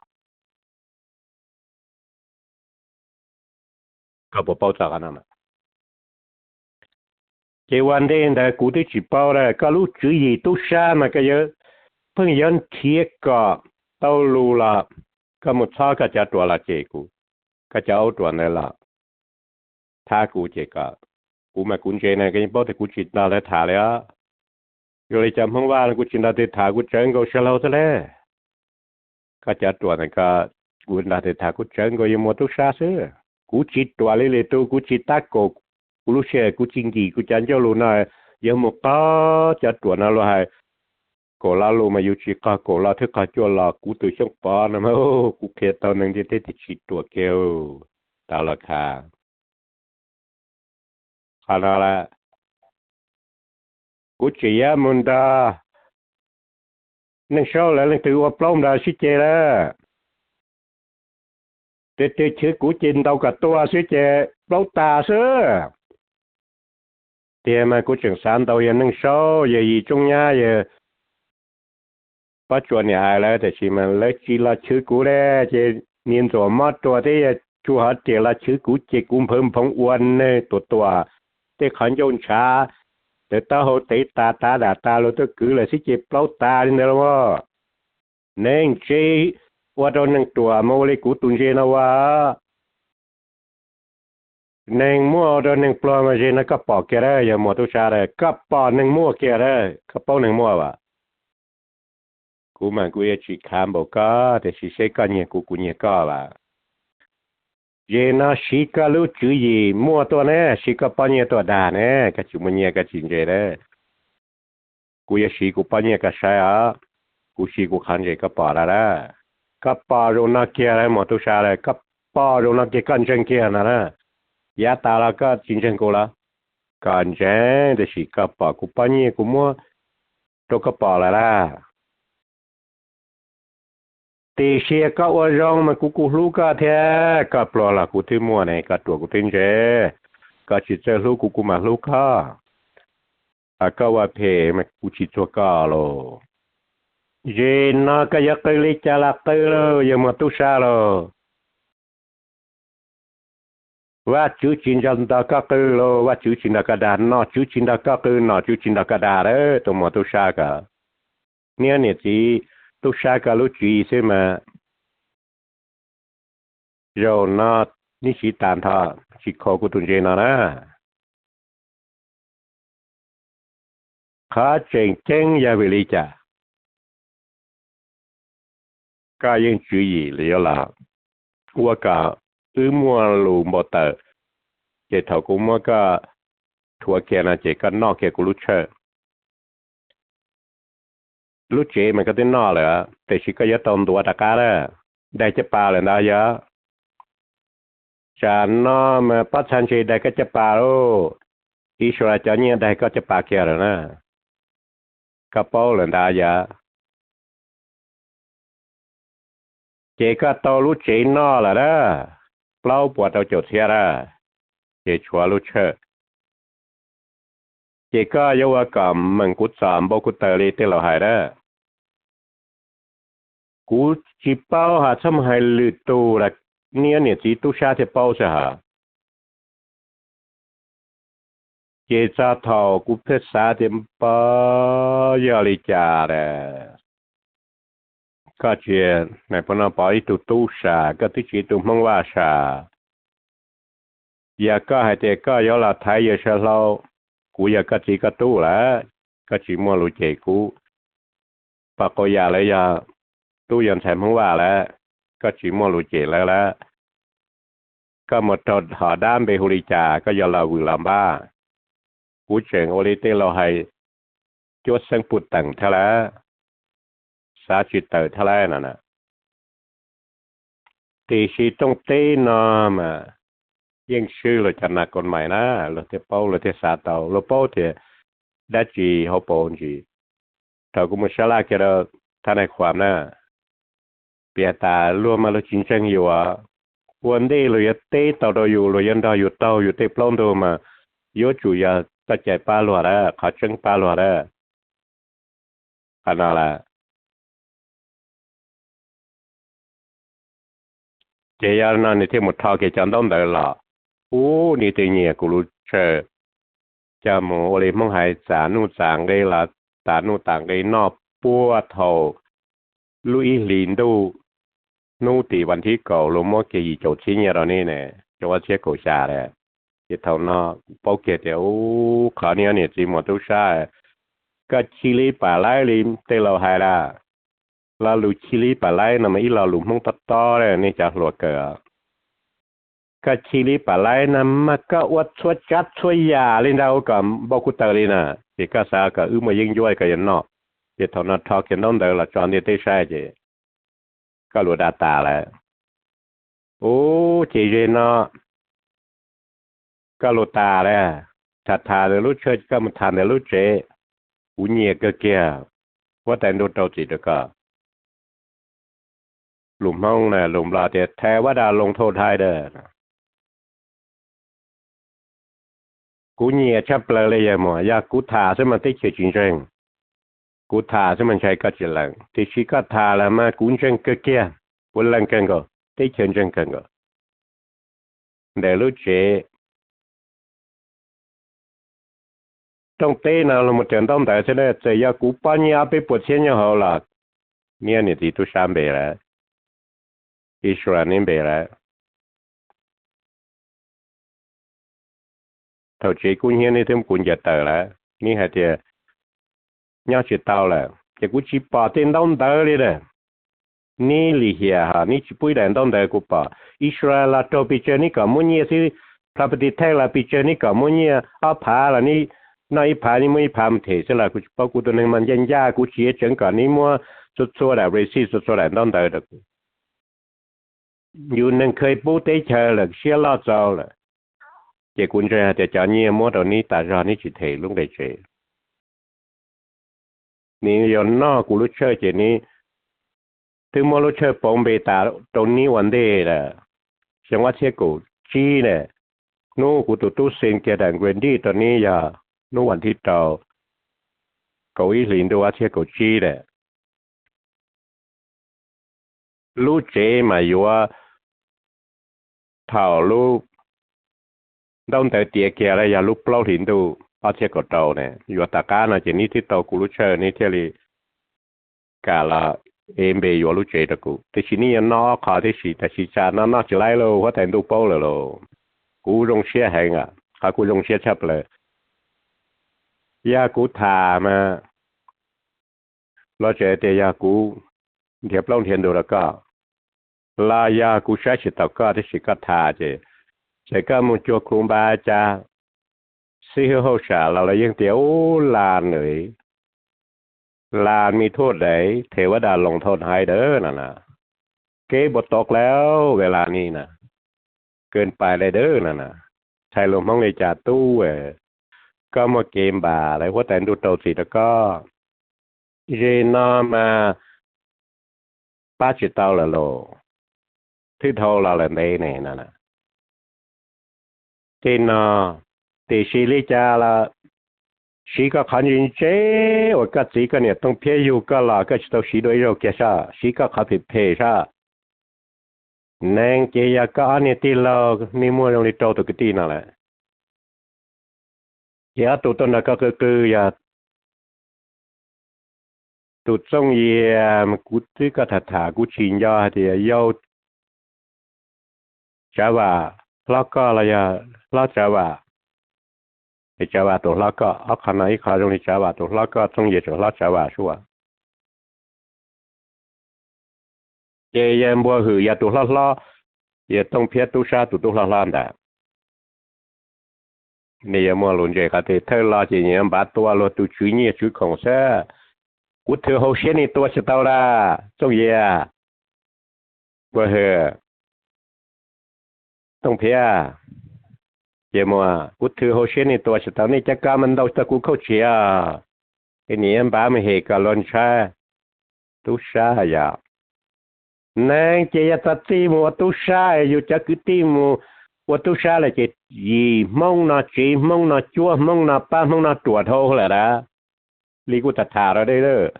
Koj puas paub txog qhov no? Ces ua ntej ntawd kuv twb tsis paub lawm, koj lub tswv yim tub sab mas koj yuav, pheej yuav nrhiav kom tau lus los koj mus txhob koj cov ruam los cem kuv, koj cov aub ruam ntawd los thab kuv ces kom, kuv mas kuv ntse na, koj yeej paub tias kuv tsis nrog lawv tham li os. Zoo li cov Hmoob Vaj no kuv tsis nrog twg tham, kuv tsawv nkaus saw hlau xwb le. Koj cov ruam ntawd ko, kuv nrog twg tham kuv tsawv nkaus yog muam tub sab xwb. Kuv tsis ruam li lwm tus, kuv tsis tab kaum kuv lub sij hawm, kuv tsis nkim kuv cov ncauj lus no, yuav mus qog cov ruam no luag hais. Kaum lo lus mas yus tsis qog kaum lo, thwb qog cuaj lo, kuv tus Xyooj Pov no mas kuv qhia tau neeg ntiaj teb tias tsis ruam kiag. Tau los khav. Qhov no lawm, kuv tseem yuav mus nrog Neej Saub lawv leej twg ua plaub nrog sib ceg lawm. Tiag tiag chwv kuv ces ntaus kom tuag xwb ces plaub tas xwb. Tiag mas kuv tseem xav ntaus yawg Neej Saub, yawg Yim Tsoob Nyab, yawg Pob Tsuas niam hais lawv, tiam sis mas lawv tsis los chwv kuv li. Ces niag Ntxuam Mob Ruas thiab yawg Tsuj Hov Riam los chwv kuv ces kuv nphawv nphoov ua neeg tuam tuam, tej qhov ncauj ntshav, taw taub hau tev tas, tav dam tas, luag tuaj kwv lawm xwb ces plaub tas li ntawd los. Neeg ntse ua rau neeg ruam mas ua li kuv tus ntse no ua. Neeg muaj ua rau neeg pluag mas ze no koj pom kiag lawm, yog muam tub sab lawm, koj pom neeg muaj kiag lawm, koj paub neeg muaj as. Kuv mas kuv yuav tsis khav npaum koj, tiam sis seb koj nyiag kuv, kuv nyiag koj as. Ze no siv koj lub tswv yim muaj tuaj ne, siv koj pob nyiaj tuaj dag ne, koj tsis muaj nyiaj koj tsis ntse lawm. Kuv yuav siv kuv pob nyiaj koj saib os, kuv siv kuv qhov ntse koj pom lawm lawm. Koj pom zoo no kiag lawm muam tub sab lawm, koj pom zoo no kiag koj ntseeg kiag no lawm. Yav tas los koj tsis ntseeg kuv los? Koj ntseeg, tiam sis koj pom kuv pob nyiaj kuv muab rau koj pom lawm laj. Tiam sis koj ua zoo mas kuv kuj hlub koj thiab, koj pluag los kuv twb muaj ne, koj ruam kuv twb ntse. Koj tsis txawj hlub kuv, kuv mam hlub koj. Koj ua phem mas kuv tsis txuag koj los. Zim no koj yuav qw li cas los qw lauj, yawg muag tub sab lauj. Vajtswv tsis nrog koj qw lauj, Vajtswv tsis nrog koj dag, nom tswv tsis nrog koj qw, nom tswv tsis nrog koj dag lawm, tus muag tub sab koj. Niag niam txiv tub sab koj lub tswv yim xwb mas zaum no neb siv tag nrho, tsis kho kuv tus ntse no na. Qhov tseem ceeb yog vim li cas? Koj yeej tswv yim li yuav los ua kom wb muaj lus npau taws, ces thaum kuv muab koj rhuav kiag no ces koj noj kiag kuv lub tshawj. Lub tsev mas koj twb noj lawm, tiam sis koj yuav tau ntuav rov qab lawm. Daig caj pas lawm ntag yog. Tsam no mas pob txha ntse daig koj caj pas lauj. Ib sua cov nyiaj daig koj caj pas kiag lawm na. Koj paub lawm ntag yog. Ces koj tau lub tsev noj lawm na, plaub puas rau caum txhiab na, ces tshuav lub tshawj. Ces koj yuav ua kom meem kuv txom npau kuv taws li tej laus hais na. Kuv tsis paub, ho txhob mus hais lwm tus los, niag niam txiv tub sab thiaj paub xwb hos. Ces txog thaum kuv thiaj xav tias npab yog li cas lawm. Koj tsis, nais phoo no pov ib tug tub sam, koj twb tsis tus Hmoob Vaj sam. Yog koj hais tias koj yuav los thaiv yawg saw hlau, kuv yog koj txiv koj tub lawm, koj tsis muaj lus cem kuv. Pom qau yam lawv yog tub yog ntxhais Hmoob Vaj lawm, koj tsis muaj lus cem lawv lawm. Koj mus raug hom dab npe hu li cas koj yuav los vwm los npab. Kuv tseem ua li tej laus hais cuab xeeb puj teem thiab lawm, xav tsis tawm thiab lawm no na. Tiam sis rooj teb no mas yeej swb luag cov nas koos mais na, luag thiaj paub luag thiaj xav tau, luag paub tias dab tsi hauv paus ntsis. Thaum kuv mus sab laj kiag rau thab nais khuam na, piav tas luag mas luag tsis ntseeg yus, ua ntej luag yuav teb tau rau yus, luag yuav nrog yus taug yus tej plaub ntug mas yuav tsum yog txoj cai pab luag lawm, qhov tseeb pab luag lawm. Qhov no lawm. Ces yog no nws thiaj mus rho kiag cov ntaub ntawv los, ub, nws thiaj nyiam kuv lub tshawj, coj mus ua li Hmoob hais txam nuj txam nqi los tas nuj tas nqi noj puag thaum lub ib hlis ntuj hnub tim vas thib kaum luag muab kiag yim caum txhiab nyiaj rau neb ne, rau ob txhiab kaum xya lawm. Ces thaum no paub kiag tias ub, qhov niag niam txiv muag tub sab, koj chij li pam laib li tej laus hais lawm. Lo lus chij li pam laib no mas ib lo lus Hmoob tob tob nej cov hluas kawm. Koj chij li pam laib no mas koj ua txhua tsav txhua yam li ntawd ua kom npau kuv taws li na, ces koj xav kom wb muaj yeeb ncuab koj yuav noj. Ces thaum no rho kiag ntaub ntawv los tso ntiaj teb saib ces koj luag dag tas lawm. Ub, ces ze no koj luag tas lawm, tham tham ntawm lub tshawj koj mus tham ntawm lub tsev, kuv nyiam kawg kiag, huab tais ntuj rau txim rau koj. Lus Hmoob na, lus Nplog tias แท้ว่าด่าลงโทษได้เด้อ. Kuv nyiam tshaj plaws li yawg muag, yog kuv tham xwb mas teb chaws tsis ntseeg. Kuv tham xwb mas ntshai koj tsis lees, tiam sis koj tham lawm mas kuv ntseeg kawg kiag, kuv lees kawg nkaus, teb chaws ntseeg kawg nkaus. Ntawm lub tsev rooj teb no los mus raws ntaub ntawv xwb na, txawm yog kuv pob nyiaj ob peb puas txhiab nyob hauv los, niag niam txiv tub sab npe lawm, Israel neb npe lawm. Thaum tsev kub hnyiab neb twb muab kuv ncaws tawm lawm, neb hais tias nyob tsis tau lawm, ces kuv tsis pom tej ntaub ntawv li lawm. Neb lim hiam hos neb tsis pub ib daim ntaub ntawv kuv pom. Israel los raug pes tsawg neb kom muab nyiaj xwb, property tax los pes tsawg neb kom muab nyiaj, ob phav los neb noj ib phav, neb muab ib phav mus them xwb los kuv tsis paub. Kuv tus neeg mas ncaj ncaj, kuv tsis yuav tseev kom neb muab txhua txhua daim receipt, txhua txhua daim ntaub ntawv rau kuv. Yus neeg kheev pub teb chaws lawm, siab loj txaus lawm. Ces kuv ntseeg hais tias cov nyiaj muab rau neb tas zog neb tsis them lub nqe tsev. Neb yuav noj kuv lub tshawj ces neb twb muab lub tshawj pauv npe tas rau neb ua ntej lawm, xyoo ob txhiab kaum tsib na. Hnub kuv tus tub xees kiag daim nqe nrij rau neb yog hnub vas thib rau kaum ib hlis ntuj ob txhiab kaum tsib lawm. Lub tsev mas yuav thaum lub ntaub ntawv tiav kiag los yog lub plaub hlis ntuj ob txhiab kaum rau ne, yuav tom qab no ces neb twb tau kuv lub tshawj neb thiaj li kam los ev npe yuav lub tsev rau kuv. Tiam sis neb yuav noj ob qho tib si, tab sis tsam no noj tsis laib lauj, huab tais ntuj paub lawm lauj. Kuv zoo siab heev, qhov kuv zoo siab tshaj plaws yog kuv tham mas los tseem tias yog kuv nrhiav plaub nrhiav ntug rau koj, los yog kuv saib tsis taus koj tab sis koj tham ces txawm koj mus cuag kuv npab cas xib hwb hauj sam los los yeej tias ub las nws las me thuaj dais them ua dam loos thau hais dawb no na, kev npua tod lawm ve las ni na, kev pais dai dawb no na, txhais lus Hmoob li cas tub, koj muaj kev npam lawv huab tais ntuj rau txim rau koj. Zem no mas pab tsis tau lawm los, thwb dhau los lawm ntev ne no. Tej no, tiam sis li cas los siv koj qhov ntse ntse uas koj txiv koj niam Tooj Phiab yug koj los koj tsis tau siv dua ib zaug kiag soj, siv koj qhov phem phem soj. Neeg ces yog koj ob niag tij laug nej muaj zoo li rau tus kwv tij no lawm. Ces ob tug tuaj nrog koj qw qw yog tus Txooj Yias, kuv twb koj tham tham kuv tsis nco hais tias yog Tsav Vam hlob koj los yog hlob Tsav Vam, es Tsav Vam tus hlob koj, ob qho no ib qho zoo li Tsav Vam tus hlob koj, Txooj Yias tseem hlob Tsav Vam sua. Ces yawg Npua Hwm yog tus hlob hlob, yawg Tooj Phiab tub sab tus tub hlob hlob ntawd. Nws yuav muaj lus ntse qhov twg? Thawj los ces nyiam npav tua luag tus tswv nyiaj tswv khoom xwb. Kuv thwm hauv siab nej tua tsis tau lawm Txooj Yias, Npua Hwm, Tooj Phiab. Ces muaj, kuv thwm hauv siab nej tua tsis tau, nej cov kab mas ntaus tau kuv khaub tsis os. Es nyiam npav mus hem kom luag ntshai. Tub sab yog neeg ces yog txog txij mus ua tub sab, yus cov kwv tij mus ua tub sab lawm ces yim Hmoob no tsev Hmoob no cuab Hmoob no pab Hmoob no ruam dhau lawm a. Li kuv tham tham rau dej,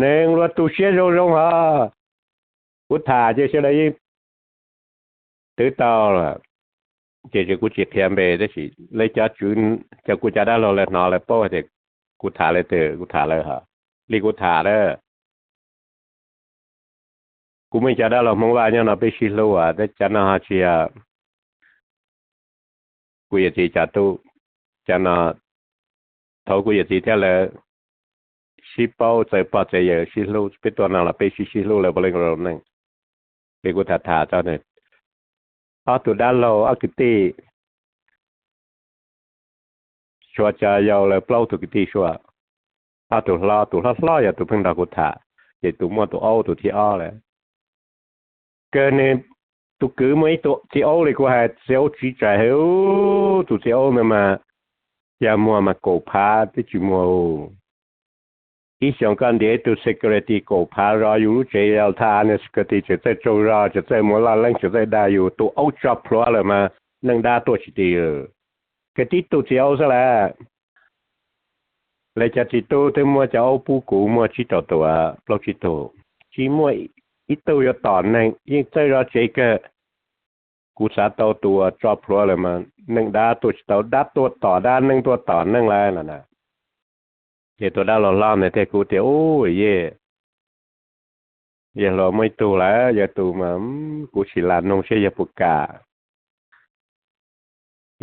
neeg luag tu siab zoo zoo hos. Kuv tham ces sawv daws yeej twv tau lawm, ces kuv tsis qhia npe tab sis lawv cov tswv, cov kuv cov dab laug lawv hnov lawv paub tias kuv tham lawv twg, kuv tham lawv hos. Li kuv tham a, kuv muaj cov dab laug Hmoob Vaj nyob no peb sib hlub, cov no tsis yog kuv yawm txiv cov tub, cov no thaum kuv yawm txiv thiab lawv sib paub txawm pog txawm yawm sib hlub, peb tuaj no los peb sib sib hlub lawv puav leej zoo neej. Ces kuv tham tham txog ob tug dab laug ob kwv tij, tshuav cov yau lawv plaub tug kwv tij sua, ob tug hlob, tus hlob hlob yog tus pheej nrog kuv tham, ces tus muaj tus aub tus thib ob lawm. Kawg nws tus kwv muaj ib tug txiv aub li kuv hais, txiv aub tsiv tsaig heev, tus txiv aub ntawd mas yog muag mas kaum phav twb tsis muag. Ib xyoos koj ntiav ib tug security kaum phav zov yus lub tsev, yog thaj neeg security tseem txawj tsaug zog, tseem txawj muab laj leeb, tseem txawj dag yus, tus aub tso plhuav lawm mas neej dab tuaj tsis ti. Kawg tib tug txiv aub xwb lawm. Lawv cov txiv tub twb muab cov aub pub kuv muaj tsib rau tus, plaub tsib tug, tsis muaj ib tug yuav tom neeg, yeej txawj zov tsev kawg. Kuv xav tau tus uas tso plhuav lawm mas neej dab tuaj tsis tau, dab tuaj tom dab, neej tuaj tom neej lawm no na. Ces tus dab laug hlob ntawd thiaj kuv tias, ub, yej, yawg hluas muaj ib tug lawm, yog tus mas kuv sim lam noog seb yawg puas kam.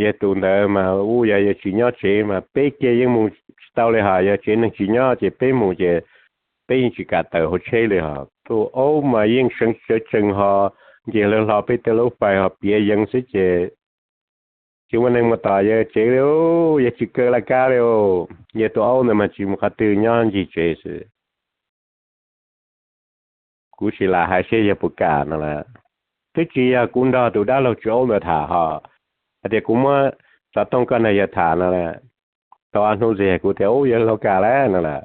Yog tus ntawd mas ub, yog yawg tsis nyob tsev mas peb kiag yeej mus tsis tau li hos, yog tsev neeg tsis nyob ces peb mus ces peb yeej tsis kam tawm hauv tsheb li hos. Tus aub mas yeej seev sawv tsees hos, nce lawv hlo peb tej lub fais hos piav yees xwb ces tsis muaj neeg mus tom yawg tsev li, yawg tsis kaw laj kab li. Yawg tus aub ntawd mas tsis mus qhov twg, nyob ncig tsev xwb. Kuv sim lam hais seb yawg puas kam no lawm. Twb tsis yog kuv nrog tus dab laug tswv aub ntawd tham hos, hais tias kuv muab Xov tooj koj nrog yawg tham no las, tau ob hnub ntxiv kuv tias, Ub, yawg laus kam lawm no las.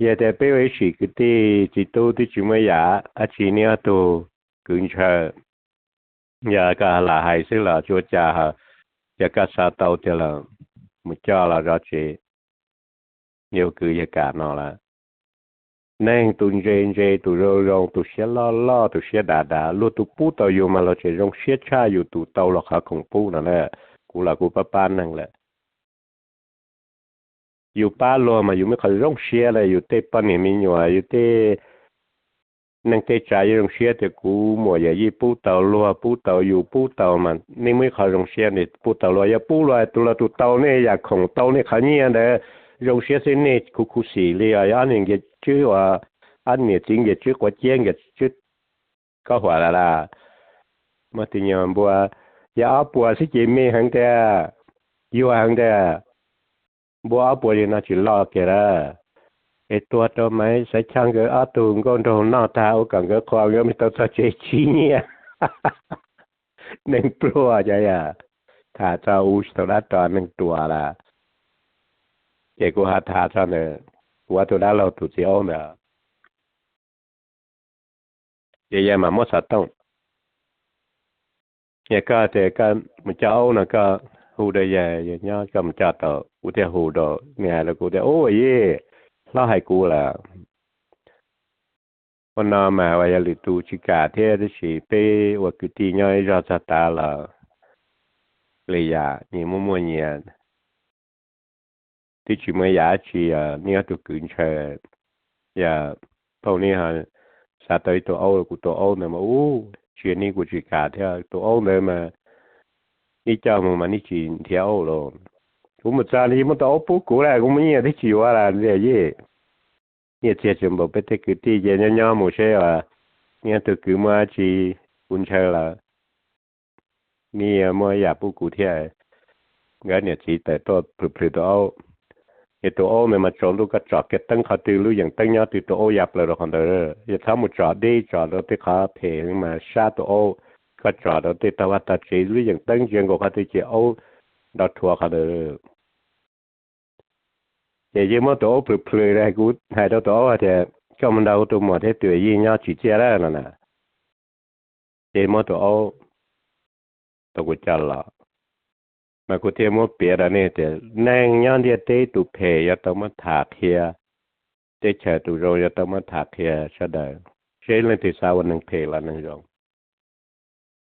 Yawg tias, Peb ua ib sim kwv tij txiv tub twb tsis muaj yam dab tsi, neb ob tug kwv ntshaw, yog koj lam hais xwb los tsis ua cas, yog koj xav tau tiag los mus coj los zov tsev, yawg kwv yawg kam no las. Neeg tus ntse ntse, tus zoo zoo, tus siab loj loj, tus siab dav dav, luag tus pub tau yus mas luag tseem zoo siab tshaj yus tus tau luag qhov khoom pub no na. Kuv los kuv pab pab neeg lawm. Yus pab luag mas yus muaj qhov zoo siab lawm, yus tej poj niam me nyuam, yus tej neej tej tsav yeej zoo siab tias kuv muam yawm yij pub tau, luag pub tau, yus pub tau mas nej muaj ib qho zoo siab nej pub tau luag. Yog pub luag tus, luag tus tau nej yam khoom, tau nej qhov nyiaj ntawd, zoo siab xwb nej khuv khuv xim li os. Ob niam nkias tswb ua, ob niam txiv nkias tswb quav ciab nkias tswb kaub huam las las. Muaj tus nyuag npua, yog ob puas xwb ces me heev tiag, yuag heev tiag. Npua ob puas li no tsis loj kiag lawm. Es tuag rau Maiv Xaiv Choj nkawd ob tug nkauj nraug noj tag ua kom nkawd qhua nkawd me tau txog tsev tsib nyiaj. Neeg pluag cov yam, tham txog ua tsis tau dab ro neeg ruam lawm. Ces kuv ho tham txog ntawm kuv ob tug dab laug tus txiv aub ntawd. Ces yawg mam muab xov tooj, yog koj tias koj mus coj aub no koj hu rau yawg, yawg nyob koj mus coj tau. Kuv thiaj hu rau nws, hais rau kuv tias, Ub, yij hlob hais kuv lawm, ua no mas ua yog lwm tus tsis kam thiab, tab sis peb ua kwv tij nyob ib zog txog tav los li yam nyias muaj muaj nyias, twb tsis muaj yam dab tsi, yog nej ob tug kwv ntshaw, yog phooj nej xav tau ib tug aub, kuv tus aub ntawd mas ub, tsis yog nej kuv tsis kam thiab, tus aub ntawd mas nej coj mus mas nej tsis nrhiav aub los. Kuv mus txog nws yeej muab tus aub pub kuv lawm, kuv muaj nyiaj twb tsis yuav lawm yij. Nyiaj txiag tsis npaum peb tej kwv tij ces nyob nyob mus seb nej ob tug kwv muaj dab tsi, kuv ntshaw lawm, nej muab yam pub kuv thiab. Nkawd niam txiv tawm tuaj plhws plhws tus aub. Ces tus aub ntawd mas tsaus ntuj koj tsom kiag teeb qhov twg lub yeem teeb nyob twg tus aub ya plaws rau qhov ntawd. Yog txhob mus tsom deb, tsom rau tej qhov phem mas sab tus aub. Koj tsom rau tej tog vaj tog tsev lub yeem teeb ntsia nkaus qhov twg ces aub nrov rhuav qhov ntawd. Ces yeej muab tus aub plhws plhws, kuv hais rau tus aub tias, Koj mus nrog kuv tus muam thiab tus yij nyob tsim txiaj lawm no na. Ces muab tus aub tau kuv coj los, mas kuv thiaj muab piav rau nej tias neeg nyob ntiaj teb tus phem yuav tau muab tham qhia, teb chaws tus zoo yuav tau muab tham qhia sawv daws, seb leej twg xav ua neeg phem los neeg zoo.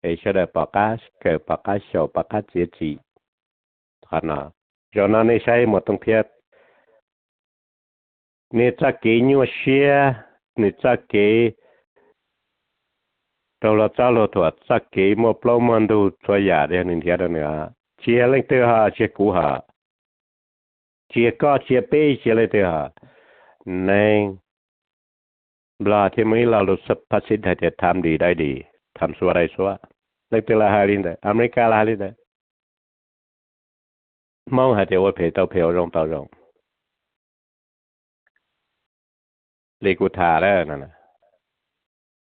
Es sawv daws pom qab kawm, pom qab xyaum, pom qab txiav txim. Qhov no, zaum no nej saib Muas Tooj Phiab, nws txoj kev nyuaj siab, nws txoj kev raug luag txob luag thuam, txoj kev muaj plaub muaj ntug txhua yam yog nws nrhiav rau nws. Tsis yog leej twg ho, tsis yog kuv ho, tsis yog koj, tsis yog peb, tsis yog leej twg ho. Neeg Nplog thiaj muaj ib lo lus phab xib hais tias tham dij dai dij, tham xuav dai xuav. Leej twg los hais li ntawd, Amelikas los hais li ntawd. Hmoob hais tias ua phem tau phem, ua zoo tau zoo. Li kuv tham lawm,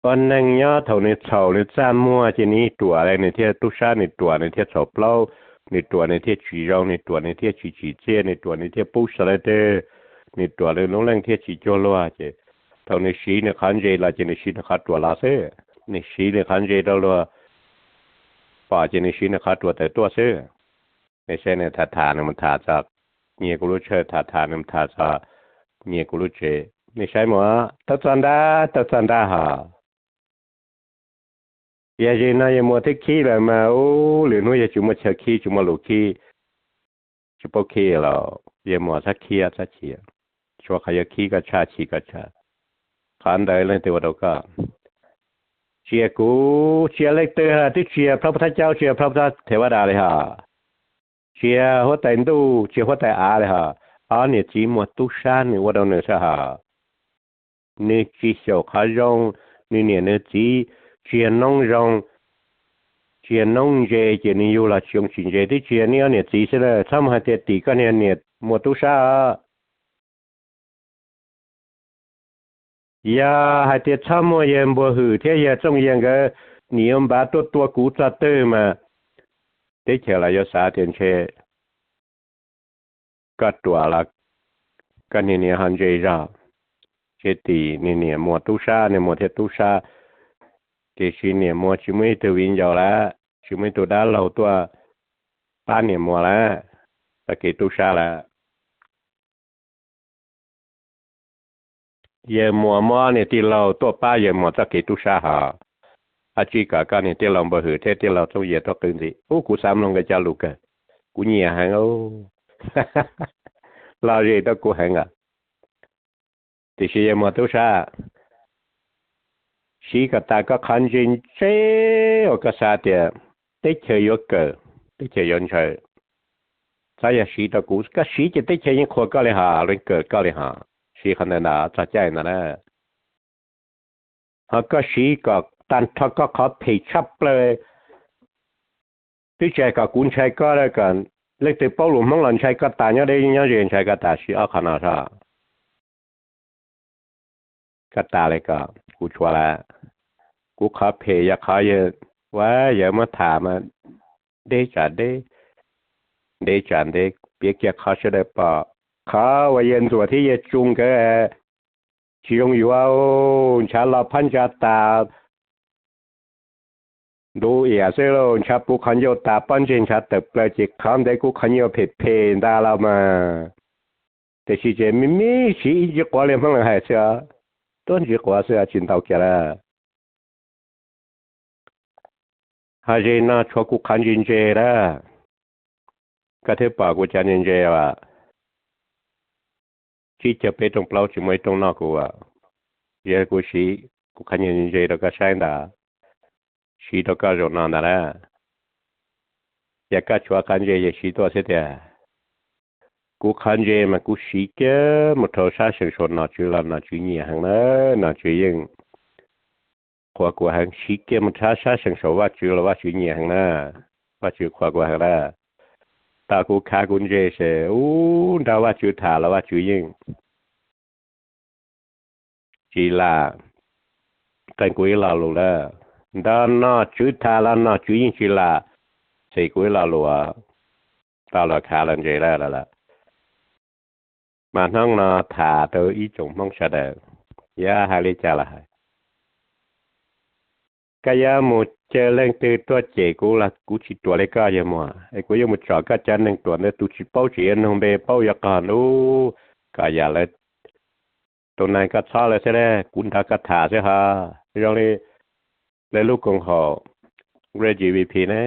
ua neeg nyob thaum nws txhaum nws txaj muag ces nws ruam li, nws thiaj tub sab, nws ruam nws thiaj txhaum plaub, nws ruam nws thiaj tsis zoo, nws ruam nws thiaj tsis tsim txiaj, nws ruam nws thiaj pub sawv leej twg, nws ruam nws lub neej thiaj tsis cuag luag. Ces thaum nws siv nws qhov ntse los ces nws siv nws qhov ruam los xwb, nws siv nws qhov ntse rau luag pom ces nws siv nws qhov ruam tawm tuaj xwb. Nej saib nws tham tham nws mus tham txog nyias kuv lub tshawj, tham tham nws mus tham txog nyias kuv lub tsev. Nej saib mus, tawb txog nrab, tawb txog nrab hos. Yog zim no yawg Muas twb khib lawm mas ub, lwm hnub yog tsis muaj chaw khib, tsis muaj lus khib, tsis paub khib los yawg Muas txhob khib txhob chim, tshuav qhov yuav khib koj tshaj chim koj tshaj. Qhov ntawd leej twg ua rau koj? Tsis yog kuv, tsis yog leej twg, twb tsis yog plaub thab caub, tsis yog plaub thab thev vaj das li hos, tsis yog huab tais ntuj, tsis yog huab tais av li hos. Ob niam txiv muaj tub sab nws ua rau nws xwb hos. Nws tsis xyaum qhov zoo, nws niam nws txiv tsis yog noob zoo, tsis yog noob ntse ces nws yug los tsis zoo tsis ntse, twb tsis yog nej ob niam txiv xwb na. Txhob mus hais tias tim koj niag niam Muas tub sab os. Yog hais tias txhob muaj yawg Npuag Hwm thiab yawg Txooj Yias nkawd nim yuav npav tuaj tua kuv txog twg mas teb chaws los yuav xav tias ntshe koj ruam los koj niag niam ho ntse zog, ntshe tim niag niam muas tub sab, niag muas thiaj tub sab, tiam sis niam muas tsis muaj ib tug viv ncaus lawm, tsis muaj ib tug dab laug tuaj pab niam muas lawm, txoj kev tub sab lawm. Yawg muas muab niag tij laug tuaj pab yawg muas txoj kev tub sab hos, ab tsi kom koj niag tij laug npau hwm thiab tij laug txooj yias tuaj qw ntxiv. Ub, kuv xav mloog nkawd cov lus kawg, kuv nyiam heev, lom zem rau kuv heev os. Tiam sis yawg muas tub sab, siv kom tas koj qhov ntse ntse uas koj xav tias teb chaws yuav kawm, teb chaws yuav ntshaw. Txhob yog siv rau kuv, koj siv ces teb chaws yeej qhuas koj li hos, yeej kawm koj li hos. Siv qhov ntawd ntag, txog caij ntawd na. Ho koj siv kom tag nrho koj qhov phem tshaj plaws, twb tsis hais kom kuv ntshai koj, kom leej twg paub lus Hmoob los ntshai koj tas, nyob deb nyob ze ntshai koj tas, siv ob qho no soj. Koj tas li ko, kuv tshuav lawm. Kuv qhov phem yog qhov yawg, ua yawg muab tham mas deb tsam deb, deb tsam deb, piav kiag qhov sawv daws pom. Qhov uas yawg Ntxuam thiab yawg Tsu nkawd tsis zoo yuav, ntshav los phab ntsa tas ntuv iam xwb lauj, ntshav puv qhov ncauj tas pob ntseg ntshav tawm plaws ces qhov ntawd kuv qhov ncauj phem phem ntag los mas. Tiam sis ces me me siv ib ntsis quav li Hmoob Leej hais xwb, tuab ntsis quav xwb tsis ntau kiag lawm. Ho ze no tshuav kuv qhov ntse ntse lawm, koj thiaj pom kuv cov ntse ntse as. Tsib caug peb rooj plaub tsis muaj ib rooj noj kuv, yog kuv siv kuv qhov ntse ntse rau koj saib ntag, siv rau koj zaum no ntag na. Yog koj tshuav qhov ntse yog siv tuaj xwb tiag. Kuv qhov ntse mas kuv siv kiag mus rau sab seem saum nom tswv los nom tswv nyiam heev na, nom tswv yeej qhuas kuv heev, siv kiag mus rau sab seem saum Vajtswv los Vajtswv nyiam heev na, Vajtswv qhuas kuv heev na. Tau kuv khav kuv ntse ces ub nrog Vajtswv tham los Vajtswv yeej tsis lam qee kuv ib lo lus lawm. Nrog nom tswv tham los nom tswv yeej tsis lam xim kuv ib lo lus, tau los khav los ntse lawm lawm. Mas hnub no tham rau ib tsoom Hmoob sawv daws, yog hais li cas los hais, koj yuav mus caw leej twg tuaj cem kuv los kuv tsis ruam li koj yawg muas, es kuv yuav mus tsom koj cov neeg ruam ntawd tus tsis paub tsis yuav nug npe paub yuav qog nub kom yam lawv tus neeg koj txhob lawv xwb, kuv nrog koj tham xwb hos. Zoo li lawv lub koom haum Red G V P ne,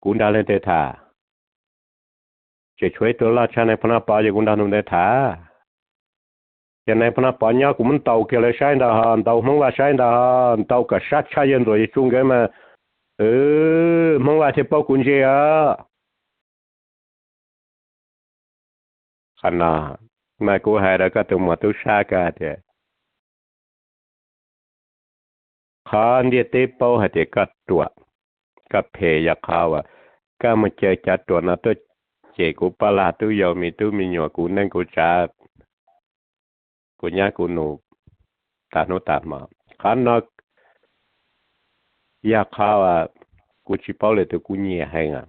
kuv nrog leej twg tham? Tseem tshuav ib tug loj tshaj Nais Phoo Noj Pov ces kuv nrog nws ntawd tham. Ces Nais Phoo Noj Pov nyob kuv muab ntaus kiag lawv saib ntag hos, ntaus Hmoob Vaj saib ntag hos, ntaus kom sab tshaj yawg Ntxuam yawg Tsu nkawd mas Hmoob Vaj thiaj paub kuv ntse os. Qhov no mas kuv hais rau koj tus muam tub sab ko hais tias qhov ntiaj teb paub hais tias koj ruam, koj phem yog qhov uas koj mus caw cov ruam no tuaj cem kuv poj lag tub yau me tub me nyuam, kuv neej kuv tsav, kuv nyab kuv nus tas hnub tas hmo. Qhov no yog qhov uas kuv tsis paub lwm tus kuv nyiam heev.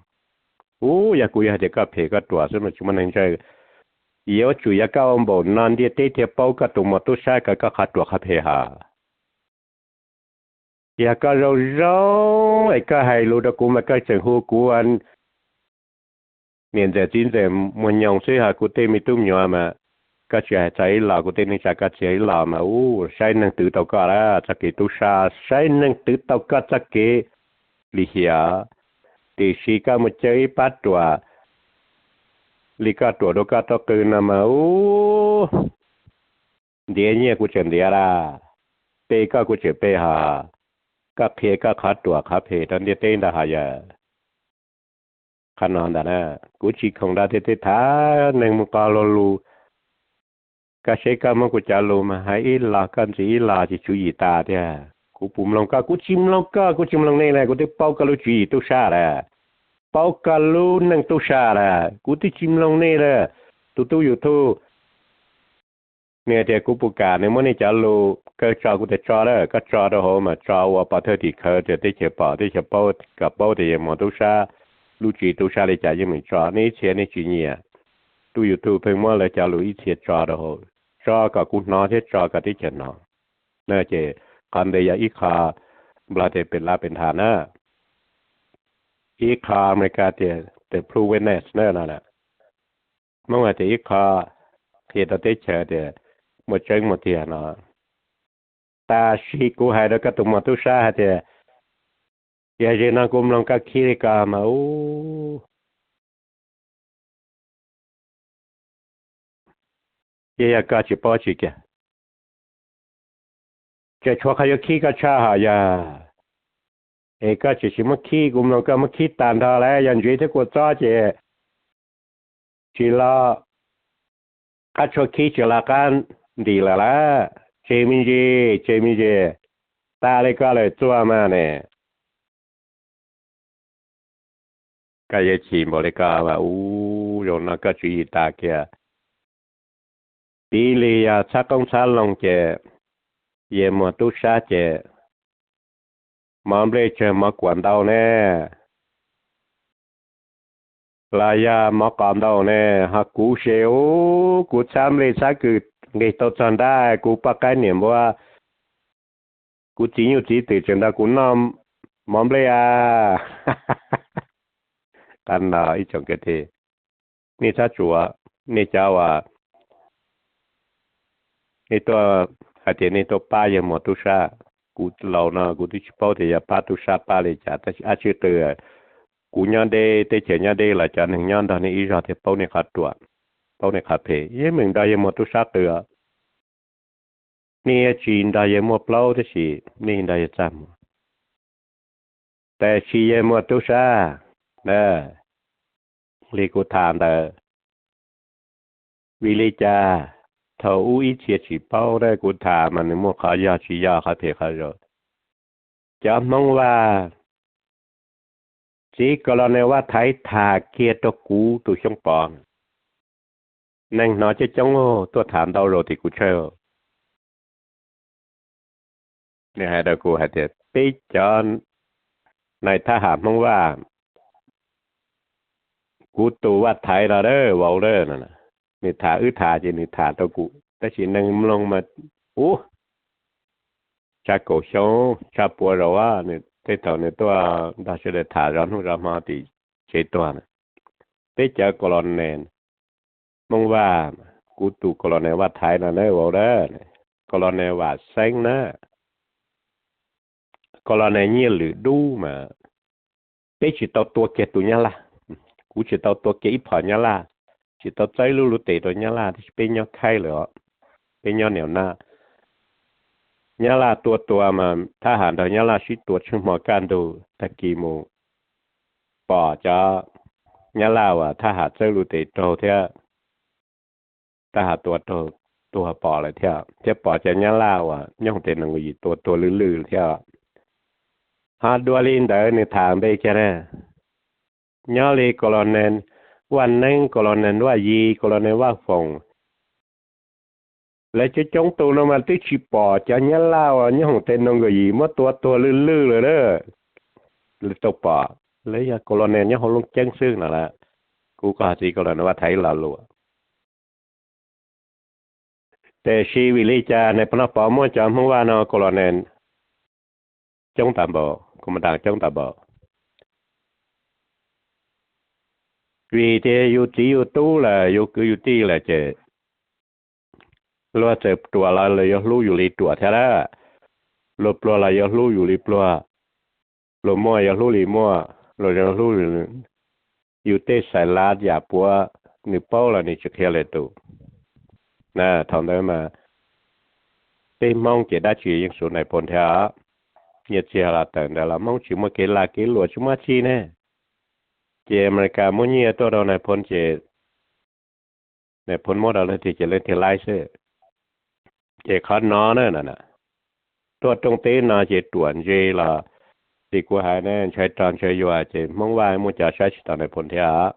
Ub, yog kuv yuav hais tias koj phem koj ruam xwb mas tsis muaj neeg ntseeg. Yuav tsum yog koj ua npaum no ntiaj teb thiaj paub koj tus muam tub sab ko koj qhov ruam qhov phem hos. Yog koj zoo zoo es koj hais lus rau kuv mas koj tseem hu kuv niam ntxawm txiv ntxawm muag nyoos xwb hos, kuv tej me tub me nyuam mas koj tsis hais txog ib los, kuv tej neej tsa koj tsis hais ib los mas ub, saib neeg twv tau koj lawm txoj kev tub sab, saib neeg twv tau koj txoj kev lim hiam. Tiam sis koj mus caw ib pab ruam li koj ruam rau koj tau qw no mas ub, ntiav nyiaj kuv tseem ntiav lawm, pe koj kuv tseem pe hos, koj qhia koj qhov ruam qhov phem rau ntiaj teb ntag hos yawg. Qhov no ntag na, kuv tsis khoom nrog tej teb tham neeg mus qog luag lus. Koj seb koj muab kuv cov lus mas hais ib los koj ntxiv ib los ces tswv yim tas tiag. Kuv puas mloog koj? Kuv tsis mloog koj, kuv tsis mloog nej lawm, kuv twb paub koj lub tswv yim tub sab lawm, paub koj lub neej tub sab lawm, kuv twb tsis mloog nej lawm. Tus tub YouTube nws hais tias kuv puas kam nws muab nej cov lus kaw tso, kuv tias tso lawm, koj tso rau hauv mas tso ua pov thawj tim khawv tias teb chaws pom teb chaws paub, kom paub tias yawg muam tub sab lub tswv tub sab li cas yeej meem tso, nej ib txhia nej tsis nyiam. Tub YouTube pheej muab lawv cov lus ib txhia tso rau hauv, tso kom kuv hnov thiab tso kom teb chaws hnov. No ces qhov ntawd yog ib qho Nplog tias pem lab pem ntha na, ib qho Amelikas tias the blue witness na no. Hmoob hais tias ib qho qhia rau teb chaws tias muaj tseeb muaj tiag no. Tab sis kuv hais rau koj tus muam tub sab hais tias, yog zaum no kuv mloog koj khib li ko mas ub, yog, yog koj tsis paub tsis kiag, tseem tshuav qhov yuav khib koj tshaj hos yog. Es koj tseem tsis muab khib, kuv mloog koj muab khib tag nrho lawm, yog ntsev thiab kua txob ces tsis los, qab tshuab khib tsis los qab ntim lawm lawm. Tseg me ntsis, tseg me ntsis, tas li koj lawm txuag mas ne. Koj yuav chim npaum li ko mas ub, zaum no koj tswv yim tas kiag. Piv li yog txhab qoob txhab loo ces yawg muag tub sab ces mov nplej tsawg mov kuam ntau ne, los yog mov qos ntau ne, ho kuv se ub, kuv txhab nplej txhab kws nqis tau txog nrab, kuv poj qaib niam npua, kuv txiv nyuj txiv twm tseem nrog kuv noj mov nplej a. Qab no ib tsoom kwv tij, nej txhob tsuav, nej cov uas nej tuaj hais tias nej tuaj pab yawg muag tub sab, kuv laus no kuv twb tsis paub tias yog pab tub sab pab li cas, tab sis ab tsi qw, kuv nyob deb teb chaws nyob deb los cov neeg nyob nrog nej ib zog thiaj paub nej qhov ruam, paub nej qhov phem, yeej meem nrog yawg muag tub sab qw. Nej yeej tsis nrog yawg muag plaub tab sis nej nrog yawg txaj muag. Tab sis yawg muag tub sab, li kuv tham ntawd, vim li cas thaum ub ib txhia tsis paub na, kuv tham mas nws muaj qhov yog tsis yog, qhov phem qhov zoo. Cov Hmoob Vaj, txiv Colonel Vaj Thaiv tham kiag rau kuv tus Xyooj Pov, neeg hnov coob coob tuaj tham ntau zaus tim kuv tshaw. Nws hais rau kuv hais tias peb cov nais thab ham Hmoob Vaj, kuv tus Vaj Thaiv no vauv, nws tham wb tham ces nws tham rau kuv tab sis neeg mloog mas ub, tshaj kaum xyoo, tshaj pua zaus, nws tej thaum nws tuaj nrog sawv daws tham zov hnub zov hmo tim tsev tuag na. Peb cov Colonel Hmoob Vaj, kuv tus Colonel Vaj Thaiv no na vauv, Colonel Vam Xeeb na, Colonel Nyiaj Lwm Dub mas peb tsis tau tua kiag tus Nyab Laj, kuv tsis tau tua kiag ib phom Nyab Laj, tsis tau txawb lub lub tes rau Nyab Laj, tab sis peb nyob khaib lawm os, peb nyob niam na. Nyab Laj tua tua mas thab ham nrog Nyab Laj sib tua tsheej hmo kaj ntug, tag kis mus pom cov Nyab Laj uas thab ham txawb lub tes raug thiab thab ham tua raug tuag pom lawm thiab, thiab pom cov Nyab Laj uas nyob hauv tes nees nkaum yim tua tuag lwj lwj thiab. Ho dua li ntawd nws tham npe kiag na, nyob li Colonel Vaj Neeb, Colonel Vaj Yis, Colonel Vaj Foom, lawv coob coob tus no mas twb tsis pom cov Nyab Laj uas nyob hauv tes nees nkaum yim muab tua tuag lwj lwj lawm na. Lawv tau pom, lawv yog Colonel nyob hauv Looj Ceeb xwb no lawm. Kuv koj txiv Colonel Vaj Thaiv ib lo lus. Tiam sis vim li cas Nais Phoo Noj Pov muab cov Hmoob Vaj no Colonel coob tas npaum, Commandant coob tas npaum? Vim tias yus txiv yus tub lawm, yus kwv yus tij lawm ces luag txawm ruam los luag yuav hlub yus li ruam thiab lawm, luag pluag los yuav hlub yus li pluag, luag muaj yuav hlub li muaj, luag zoo hlub. Yus tej xais lav yam puav nws paub los nws tsis qhia lwm tus. Thaum ntawd mas peb Hmoob ces dab tsi yeej xub Nais Phoo thiab. Nyiaj txiag los tawm ntawd los Hmoob tsis muaj kev lag kev luam tsis muaj dab tsi ne. Ces Amelikas muab nyiaj tuaj rau Nais Phoo ces Nais Phoo muab rau leej twg ces leej twg laib xwb. Ces qhov no na, tuaj rooj teb no ces ruam ntse los, li kuv hais ne, ntshai rog ntshai yuag ces Hmoob Vaj muaj cov saib tsis taus Nais Phoo thiab.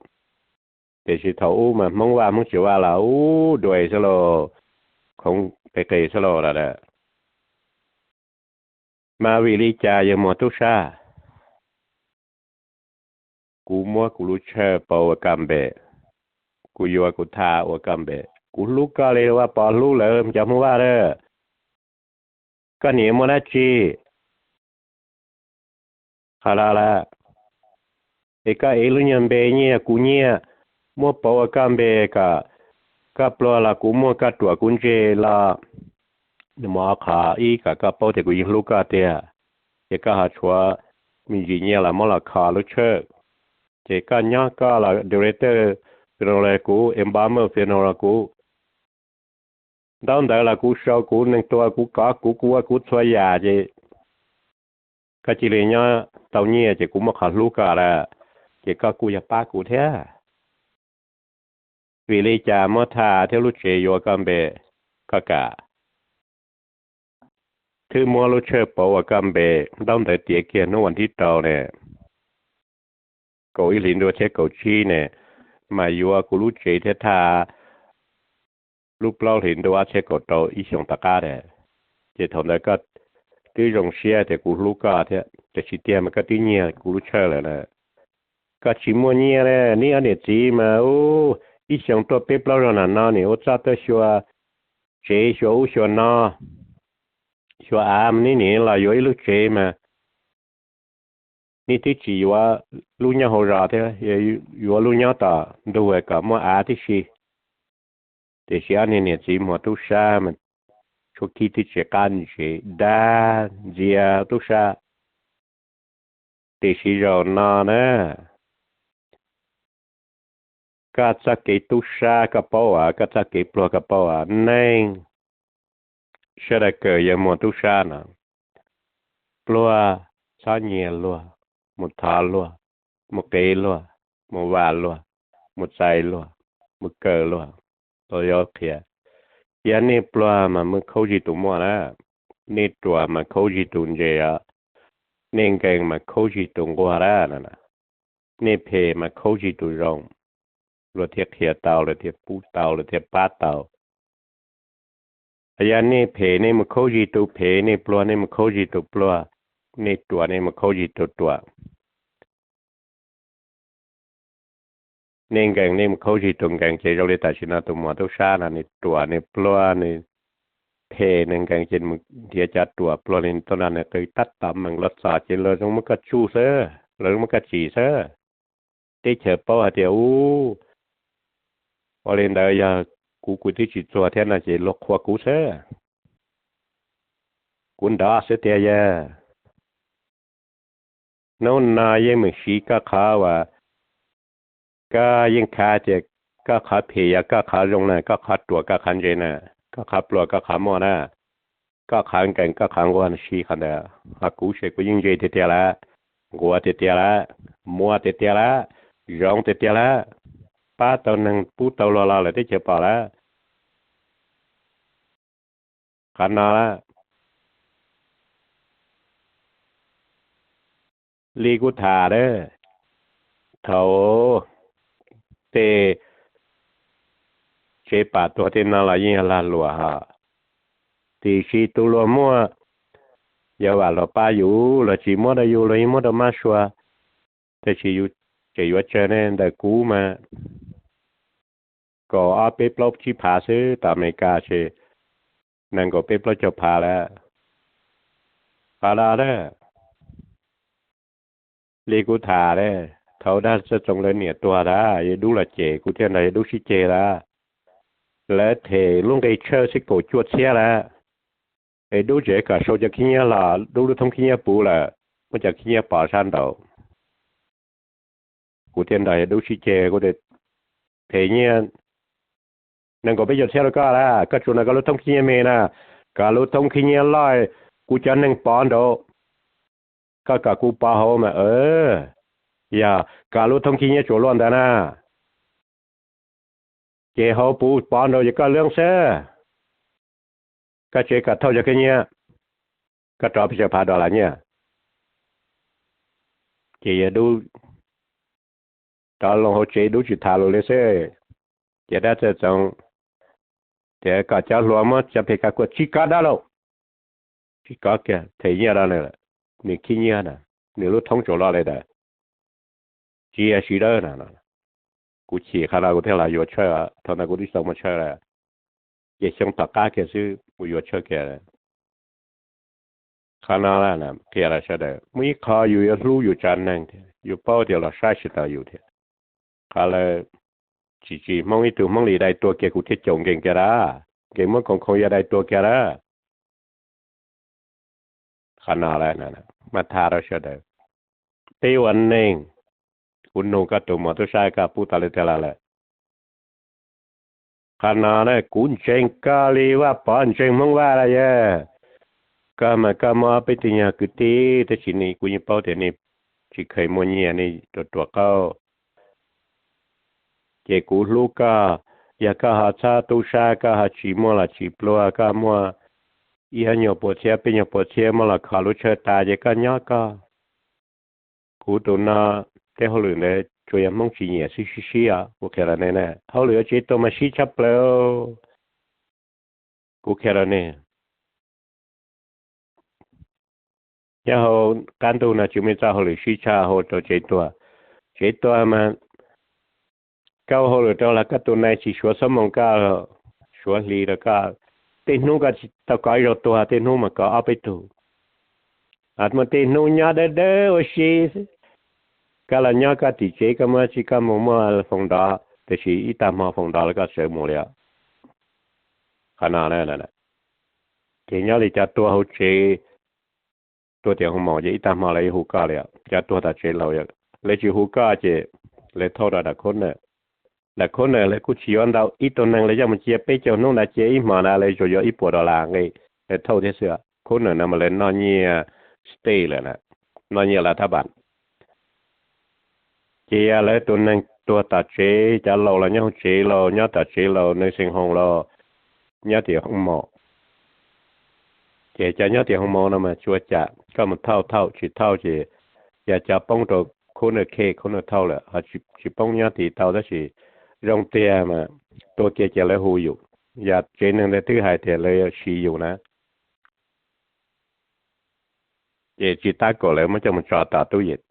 Tiam sis thaum ub mas Hmoob Vaj Hmoob tsis Vaj los ub dua xwb lauj, khoov qis qis xwb lauj. Mas vim li cas yawg muag tub sab Kuv muab kuv lub tshawj pauv ua kaj npe, kuv yuav kuv thaj ua kaj npe. Kuv hlub koj li Vaj Pov hlub lawv cov Hmoob Vaj lawm. Koj niam muaj dab tsi? Qhov no lawm, es koj ev lub nyuag npe nyiaj kuv nyiaj, muab pauv ua kaj npe kom koj pluag los kuv muaj, koj ruam kuv ntse los, nws muaj ob qho. Ib, kom koj paub tias kuv yeej hlub koj tiag, ces koj ho tshuav me ntsis nyiaj los muab los kho lub tshawj, ces koj nyob koj los director funeral los kuv, embalmer funeral los kuv, ntaub ntawv los kuv sau, kuv neeg tua kuv, kov kuv, kuv ua kuv txhua yam, ces koj cia li nyob tau nyiaj ces kuv muaj qhov hlub koj lawm, ces koj kuj yog pab kuv thiab. Vim li cas muab thaj thiab lub tsev yuav koj npe, koj kam? Twb muab lub tshawj pauv ua kaj npe, ntaub ntawv tiav kiag hnub vas thib rau ne, kaum ib hlis ntuj ob txhiab kaum tsib ne, mas yuav kuv lub tsev thiab thaj lub plaub hlis ntuj ob txhiab kaum rau ib xyoos tom qab tiag. Ces thaum ntawd koj twb zoo siab tias kuv hlub koj thiab, tiam sis tiag mas koj twb nyiag kuv lub tshawj lawm na. Koj tsis muaj nyiaj ne, neb ob niam txiv mas ub, ib xyoos tuaj peb plaub zaug na no, nim ua txoj tuaj xyuas tsev, xyuas ub xyuas no, xyuas av, neb nim los yuav ib lub tsev mas neb twb tsis yuav lub nyob hauv zos thiab, yuav lub nyob tom ntug kom muaj av tib si. Tiam sis ob niag niam txiv muag tub sab mas tshuav kiag twb tsis qab ntsev, dag ntxias tub sab. Tiam sis zaum no na, koj txoj kev tub sab koj paub as, koj txoj kev pluag koj paub as. Neeg sawv daws kawm yog muag tub sab no, pluag txhob nyiag luag, mus thov luag, mus qiv luag, mus vam luag, mus txais luag, mus kawm luag. Tau yuav qhia, yog nej pluag mas mus khaub zig tus muaj na, nej ruam mas khaub zig tus ntse os, nej nkees mas khaub zig tus nquag na, nej phem mas khaub zig tus zoo, luag thiaj qhia tau, luag thiaj pub tau, luag thiaj pab tau. Yog nej phem nej mus khaub zig tus phem, nej pluag nej mus khaub zig tus pluag, nej ruam nej mus khaub zig tus ruam, nej nkees nej mus khaub zig tus nkees, ces zoo li tam sim no tus muam tub sab no nws ruam nws pluag nws phem nws nkees, ces nws mus nrhiav cov ruam pluag li tuaj nrog nws qw tab tom meem los txog ces luag zoo muab koj tsuj xwb, luag zoo muab koj tsim xwb. Teb chaws paub hais tias ub, ua li ntawd yog kuv, kuv twb tsis txuag thiab no ces luag qhuas kuv xwb, kuv nrov xwb tiag yog. Hnub no yeej meem siv koj qhov uas, koj yeej khav tias koj qhov phem yog koj qhov zoo na, koj qhov ruam koj qhov ntse na, koj qhov pluag koj qhov muaj na, koj qhov nkees koj qhov nquag na, siv qhov ntawd. Ho kuv ces kuv yeej ntse tiag tiag lawm, nquag tiag tiag lawm, muaj tiag tiag lawm, zoo tiag tiag lawm, pab tau neeg pub tau luag los lawm teb chaws pom lawm. Qhov no li kuv tham a, thaum tej tsev pam tuag tej no los yeej yog lag luam hos, tiam sis tus luag muaj, yog vam luag pab yus, luag tsis muab rau yus luag yeej muab rau mab sua. Tab sis yus tseem yuav tsawg ne, ntawm kuv mas kaum ob peb plaub tsib phav xwb, tom Amelikas ces nees nkaum peb plaub caug phav lawm. Qhov no li kuv tham, thaum Dab Txawj Txoov lawv niam tuag ntag, Yawg Dub los cem, kuv thiaj nrog Yawg Dub sib ceg lawm. Lawv them lub nqi tshawj xwb kaum cuaj txhiab lawm, es Dub tseem kom sau cov khib nyiab los, Dub lub thoob khib nyiab puv lawm, muab cov khib nyiab pov sab nraud. Kuv thiaj nrog Yawg Dub sib ceg, kuv tias them nyiaj nees nkaum peb caug txhiab rau koj lawm, koj tsuas nrog koj lub thoob khib nyiab me na, koj lub thoob khib nyiab loj kuv cov neeg pov nraud, koj kom kuv pov hauv mas, yog koj lub thoob khib nyiab tsuas luaj ntawd na, ces hauv puv pov nraud ces koj lub xwb, koj tseem kom thauj cov khib nyiab, koj rov peb caug phav dollar nyiaj. Ces Yawg Dub rov loo hauv tsev, Dub tsis tham lus li xwb. Ces Dab Txawj Txoov tias kom cov hluas muab cov phem kav kuas, tsis kov dab lauj, tsis kov kiag, them nyiaj rau nws, nws khib nyiab na, nws lub thoob tsuas luaj li ntawd. cia sawv daws no. Kuv chim qhov no kuv thiaj los yuav tshawj, thaum ntawd kuv twb tsis tau muaj tshawj lawm, ces xyoo tom qab kiag xwb kuv yuav tshawj kiag. Qhov no qhia rau sawv daws muaj ib qho yus yuav hlub yus tsev neeg thiab yus paub tias los saib tsis taus yus thiab. Qhov lawv tsis tsim Hmoob ib tug Hmoob li dai tua kiag kuv thiaj caum nkees kiag lawm, nkees muab koom khoom yog dai tua kiag lawm. Qhov no mas tham rau sawv daws, peb ua neeg, kuv nug koj tus muam tub sab koj pub tau li tiag los lawm. Qhov no na kuv ntseeg koj li Vaj Pov ntseeg Hmoob Vaj los yog, koj mas koj muaj ob peb tug nyuag kwv tij tab sis ne kuv yeej paub tias nej tsis kheev muaj nyiaj, nej ruam ruam qauj. Ces kuv hlub koj, yog koj ho txhob tub sab, koj ho tsis muaj los tsis pluag, koj muaj ib ob nyuag pua txhiab peb nyuag pua txhiab muab los kho lub tshawj tas ces koj nyob koj. Kuv tus no tej hauj lwm ntawd tsuas yog Hmoob tsis nyiam xwb, sib sib os. Kuv qhia rau nej na, hauj lwm ua tsev tuag mas sib tshaj plaws. Kuv qhia rau nej, nyob hauv qab ntuj no tsis muaj ib txoj hauj lwm sib tshaj hauv rau tsev tuag. Tsev tuag mas koj ua hauj lwm rau los koj tus nai tsis suav xuab moos koj, suav hli rau koj, tej hnub koj tsis tau kov ib zaug tuag, tej hnub mas kov ob peb tug. Muaj tej hnub nyob dawb dawb ua si, koj los nyob koj tim tsev, koj muaj tsis koj mus muaj foom nrov, tiam sis ib tag hmo foom nrov los koj sawv mus li os. Qhov no ces nyob li cov tuag hauv tsev, tuag tim hoo maum ces ib tag hmo lawv yeej hu koj li os. Cov tuag tom tsev laus, lawv tsis hu koj ces lawv thauj rau daim khub na. Daim khub na lawv kuj tsis yuav ntau, ib tug neeg lawv coj mus cia peb caug hnub ntawd, cia ib hmo ntawd lawv tsuas yuav ib puas dollar nqe, lawv thauj thiab xwb. Khub na no mas lawv noj nyiaj state lawm, noj nyiaj lav thab npas. Ces yog lawv tus neeg tuag tom tsev, cov laus los nyob hauv tsev, laus nyob tom tsev, laus nursing home los nyob tim hoo maum. Ces cov nyob tim hoo maum no mas tsis ua cas, koj mus thauj thauj, tsis thauj ces yog cov poob rau khub na, khub na thauj lawm, ho tsis poob nyob tid tau, tab sis zoo tiag mas tuag kiag ces lawv hu yus. Yog tsev neeg ntawd twb hais tias lawv siv yus na, ces tsis tab kaum lawv muab coj mus tso tom tub yees,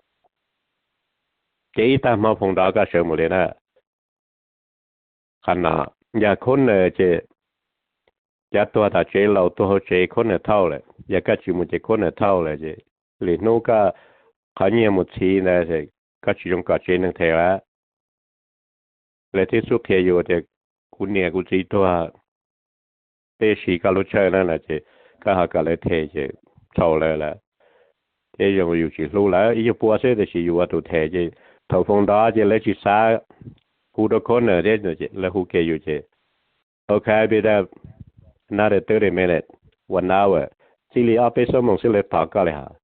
ces ib tag hmo foom nrov koj sawv mus li na. Qhov no yog khub na ces cov tuag tom tsev laus tuag hauv tsev khub na thauj lawm, yog koj tsis mus ces khub na thauj lawm ces lwm hnub koj qhov nyiaj mus txhiv ntawd, koj tsis zoo kom tsev neeg them lawm. Lawv thiaj xub qhia yus tias kuv niam kuv txiv tuag, peb siv koj lub tshawj na no ces koj ho kom lawv them ces txhaum lawv lawm. Thiab zoo yus tsis hlub lawv, ib nyuag pua xwb tab sis yus ua tus them ces thaum foom nrov ces lawv tsis xav hu rau khub na thiab, lawv hu kiag yus ces, okay, be there another thirty minutes, one hour, txij li ob peb xuab moos xwb lawv tos koj li hos.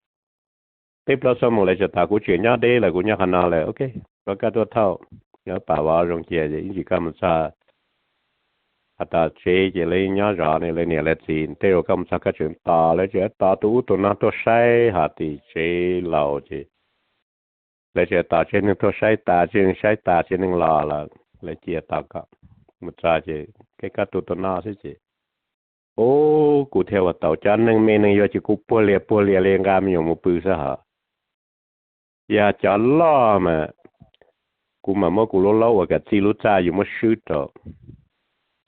Peb plaub xuab moos lawv tseem tos, kuv tseem nyob deb lawm, kuv nyob qhov no lawm, okay, rau koj tuaj thauj, nyob pam vov zoo cia ces ib ntsis koj mus txog tom tsev ces lawv nyob zov ne, lawv niam lawv txiv, tej zaum koj mus txog koj tseem tos, lawv tseem tos tus ub tus no tuaj saib hos tim tsev laus ces lawv tseem tos tsev neeg tuaj saib tas, tsev neeg saib tas tsev neeg los los lawv cia tos koj. Mus txog ces koj tu tus no xwb ces, ub, kuv thiaj ua tau. Cov neeg me neeg yuav ces kuv puag lias puag lias li nqa me nyuam mus pw xwb hos. Yog cov loj mas kuv mam muab kuv lub laub ua kom txij lub txaj yus muab swb rau.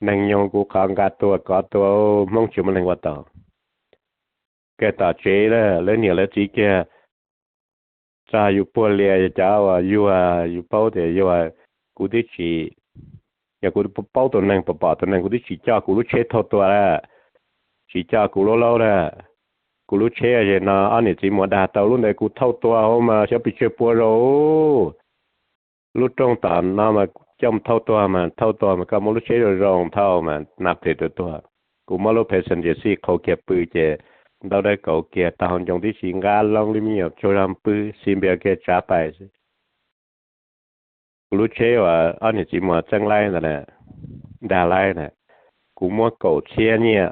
Neeg nyoog kuv qhov nqa tua kov tua, Hmoob tsis muaj neeg ua tau. Kiag tom tsev lawv niam lawv txiv kiag, txog yus puag lias, yog cov uas yuag yus paub tias yuag, kuv twb tsis, yog kuv paub tus neeg, pom pom tus neeg, kuv twb tsis coj kuv lub tsheb thauj tua lawm, tsis coj kuv lub laub lawm. Kuv lub tsheb ze no ob niam txiv muas dag tau, lub ntawd kuv thauj tua hauv mas xyov pes tsawg pua zaus. Lub rooj tom no mas coj mus thauj tua mas, thauj tua mas koj muab lub tsheb zoo zoo thauj mas na phem tus tuag. Kuv muab lub passenger seat qhau kiag pw ces ntaub dawb kauv kiag, tag hauv ncoo tib si nqa loo li me nyuam tsaug zog pw, xi npias kiag tsav pais xwb. Kuv lub tsheb uas ob niam txiv muas txeeb laib ntawd, dag laib na, kuv muab kaum txhiab nyiaj,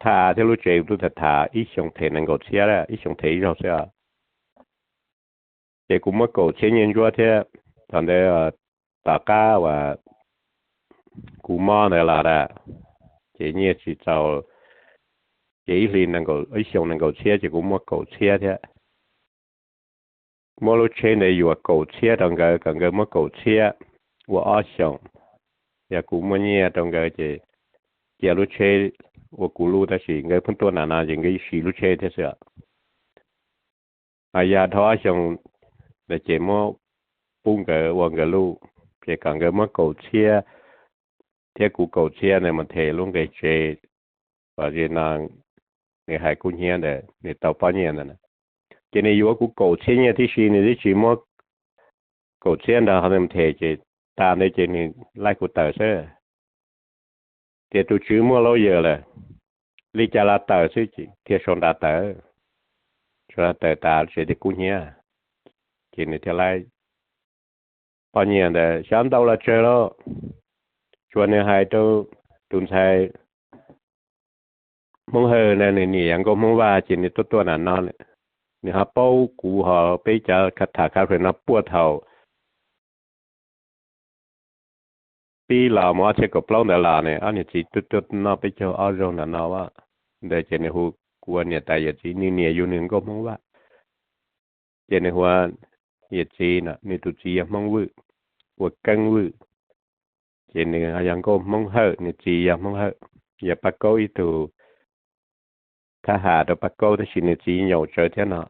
thaj av thiab lub tsev kuv twb tham tham, ib xyoos them nees nkaum txhiab, ib xyoos them ib zaug xwb os. Ces kuv muab kaum txhiab nyiaj ntsuab thiab, thaum ntawd tom qab uas kuv mob ntawd los a, ces nyiaj tsis txaus, ces ib hlis, ib xyoos nees nkaum txhiab ces kuv muab kaum txhiab thiab. muab lub tsheb ntawd yuav kaum txhiab rau nkawd kom nkawd muab kaum txhiab ua ob xyoos. Yog kuv muaj nyiaj rau nkawd ces cia lub tsheb ua kuv lub, tab sis nkawd pheej tuaj nram no ces nkawd siv lub tsheb thiab xwb. Yog dhau ob xyoos ntawd ces muab pub nkawd ua nkawd lub, ces kom nkawd muab kaum txhiab thiab kuv kaum txhiab ntawd mus them lub nqe tsev. Zim no nws hais kub hnyiab ntawd nws tau pob nyiaj ntawd, ces nws yuav kuv kaum txhiab nyiaj tib si, nws twb tsis muab kaum txhiab nrog mus them, ces tas ntawd ces nws laij kuv tawm xwb. Tias tus tswv muaj lawyer lawm, li cas los tawm xwb, thiaj sau nra tawm. Sau nra tawm tas tsev tias kub hnyiab, ces nws thiaj laij pob nyiaj ntawd xyov ntau los tsawg lauj. Tsuas nws hais rau tus ntxhais Hmoob Hawj na, nws niam yog nkauj Hmoob Vaj, ces nws tuaj tuaj nram no, nws ho paub kuv ho peb cov tham kha fes no puag thaum pib los mus ob txhiab kaum plaub ntawd los ne, ob niam txiv tuaj tuaj noj peb caug ob zaug nram no ntawd, ces nws hu kuv ua niam tais yawm txiv, nws niam yug nws nkauj Hmoob Vaj. Ces nws hu ua yawm txiv no, nws tus txiv yog Hmoob Vwj, ua Keeb Vwj. Ces nws yog nkauj Hmoob Hawj, nws txiv yog Hmoob Hawj, yog Paj Kaub ib tug thab ham rau Paj Kaub, tab sis nws txiv nyaum tsawv thiab no.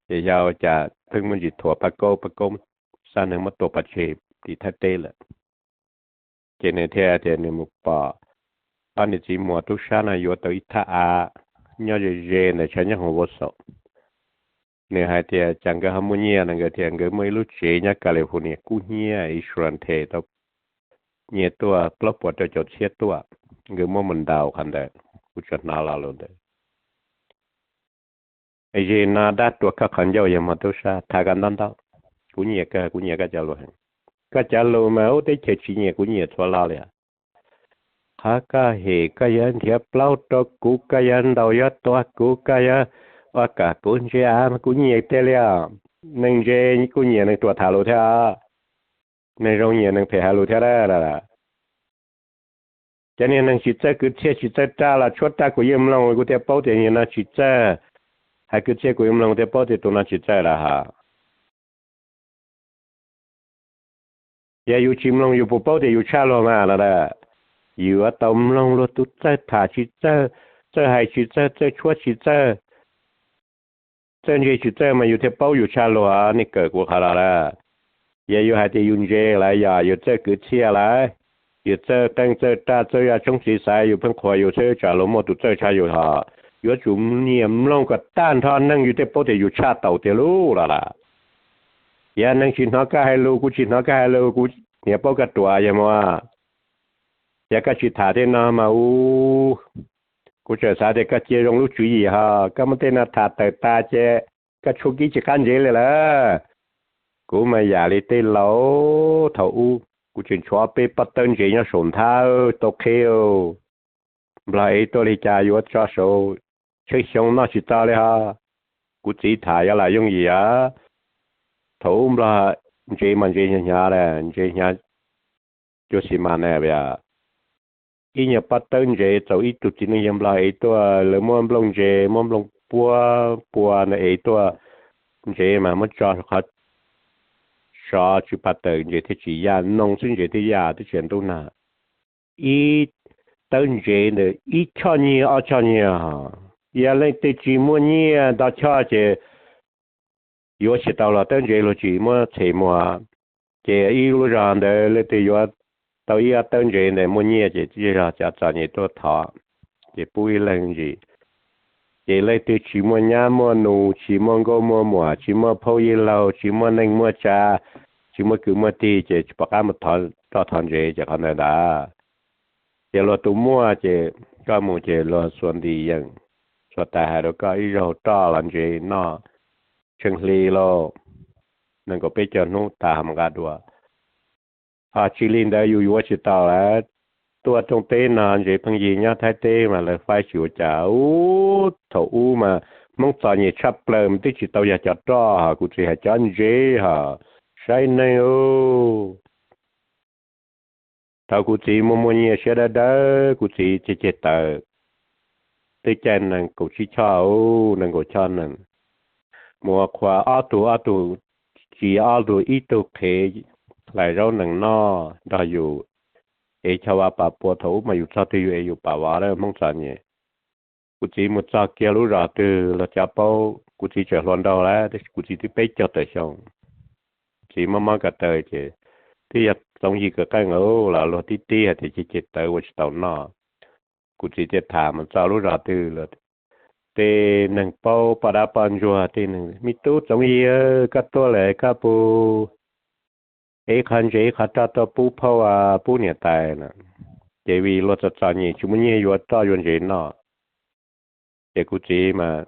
Ces yog ua cas pheej muaj ntsis thuam Paj Kaub, Paj Kaub xa neeg muab tua pov tseg tim Thaib teb lawm. Ces nws thiaj tias nws mus pom ob niam txiv muam tub sab no yuav tau ib thaj av nyob ze ze ntawm tshav nyob hauv Wausau. Nws hais tias cas nkawd ho muaj nyiaj no, nkawd tias nkawd muaj ib lub tsev nyob California kub hnyiab, insurance them tau nyiaj tuaj plaub puas rau caum txhiab tuaj, nkawd muab mus ntaus qhov ntawd, kuv tsuas hnov lo lus ntawd. Zim no dab rua koj qhov ncauj yog muag tub sab, tham koj ntau ntau, kuv nyiam koj, kuv nyiam koj cov lus heev. Koj cov lus mas ub teb chaws tsis nyiam kuv nyiam txhua lo li. Qhov koj hem koj yuav nrhiav plaub rau kuv, koj yuav ntaus yuav tua kuv, koj yuav ua kom kuv ntse av, kuv nyiam tiag li os. Neeg ntse kuj nyiam neeg ruam tham lus thiab, neeg zoo nyiam neeg phem hais lus thiab. Cov niag neeg tsis txawj kwv txhiaj tsis txawj raj los tshuab raj kuv yeej mloog, kuv thiaj paub tias niag no tsis txawj. Hais kwv txhiaj kuv yeej mloog thiaj paub tias tus no tsis txawj lawm hos. Yog yus tsis mloog yus puas paub tias yus tshaj luag mas no a? Yuav tau mloog luag tus txawj tham tsis txawj, txawj hais tsis txawj, txawj tshuab tsis txawj, txawj ntse tsis txawj mas yus thiaj paub yus tshaj luag. Nej kawm kuv qhov no lawm. Yog yus hais tias yus ntse lawm, yog yus txawj kwv txhiaj lawm, yus txawj qeej txawj raj txawj yaj tshoob txiv xaiv, yus pheej qhuas yus xwb, tsam luag muaj tus txawj tshaj yus hos. Yuav tsum nyiam mloog kom tag nrho neeg yus thiaj paub tias yus tshaj tau tiag lauj los lawm. Yog neeg tsis hnov koj hais lus, kuv tsis hnov koj hais lus, kuv niam paub koj ruam yog muaj. Yog koj tsis tham tej no mas ub, kuv tseem xav tias koj cia zoo lub tswv yim hos, koj muab tej no tham tawm tas ces koj tshuav kiv tsis qab ntsev li lawm. Kuv mas yam li tej laus thaum ub, kuv tseem tshuav peb pob tawb ntsev nyob saum nthab tau qhev. Nplog ev tuaj li cas yuav tso saum tsheb xyoo noj tsis txog li hos. Kuv txiv tham yog lam yooj yim. Thaum ub nplog ntsev mas ntsev hnyav hnyav, ntsev hnyav cuag xis mas na. Ib nyuag pob tawb ntsev txaus ib tug txiv neej yawg nplog ev tuaj, lawv muab nplooj ntsev, muab nplooj puab pua ntawd ev tuaj. Ntsev mas muab tso qhov sov tsw pa tawm ntsev thiaj tsis yaj, noo xwb ntsev thiaj yaj, twb tsis ntub nag. Ib tawb ntsev ntawd ib choj nyiaj ob choj nyiaj. Yog leej twg tsis muaj nyiaj nto choj ces yuav tsis tau los tawb ntsev luag tsis muab txhem muag. Ces ib lub zog ntawd leej twg yuav tau ib ob tawb ntsev ntawd muaj nyiaj ces zej zog cav txom nyem tuaj thov, ces pub ib leeg ntsis. Ces leej twg tsis muaj nyab muaj nus, tsis muaj nkauj muaj muam, tsis muaj phaub yij laug, tsis muaj neej muaj tsa, tsis muaj kwv muaj tij ces tsis pom qab mus thov roj thov ntsev ces qhov ntawd ntag. Ces luag tus muaj ces koj mus ces luag xuas ntim yeem, xuas tais hais rau koj ib zaug roj los ntsev noj tsheej hli lauj, nees nkaum peb caug hnub tas ho mus nqa dua. Ho tsis li ntawd yus yuav tsis tau lawm. Tuaj rooj teb no ntsev pheej yig, nyob Thaib teb mas lawv faib tsis ua cas. Ub, thaum ub mas Hmoob txom nyem tshaj plaws mas twb tsis tau yog cov roj hos, kuv txiv hais cov ntsev hos, saib neeg ub. Thaum kuv txiv muaj muaj nyiaj siab dawb dawb, kuv txiv ceg ceg taws, twb caij nees nkaum tsib choj, nees nkaum choj nees, mus ua qhua ob tug ob tug tsis ob tug ib tug qhev hlais zaub nees noj nrog yus, es chaw vas pas pua thaum ub mas yus txog twg yus es yus pam vov lawm Hmoob txom nyem. Kuv txiv mus txog kiag lub zos twg los cov paub, kuv txiv tseem hluas nraug lawm tab sis kuv txiv twb peb caug tawm xyoo. Kuv txiv mob mob ko taw ces twb yog txoov yig kawg qeej los luag tib tib hais tias ces ces tawv ua tsis tau noj. Kuv txiv thiaj tham mus txog lub zos twg los tej neeg paub poj dab poj ntsuag tej neeg, me tub txoov yig, koj tuaj lawm koj puas ib qho ntses ib qho roj tuaj pub phauj pub niam tais na. Ces vim luag txom txom nyem tsis muaj nyiaj yuav roj yuav ntses noj, ces kuv txiv mas,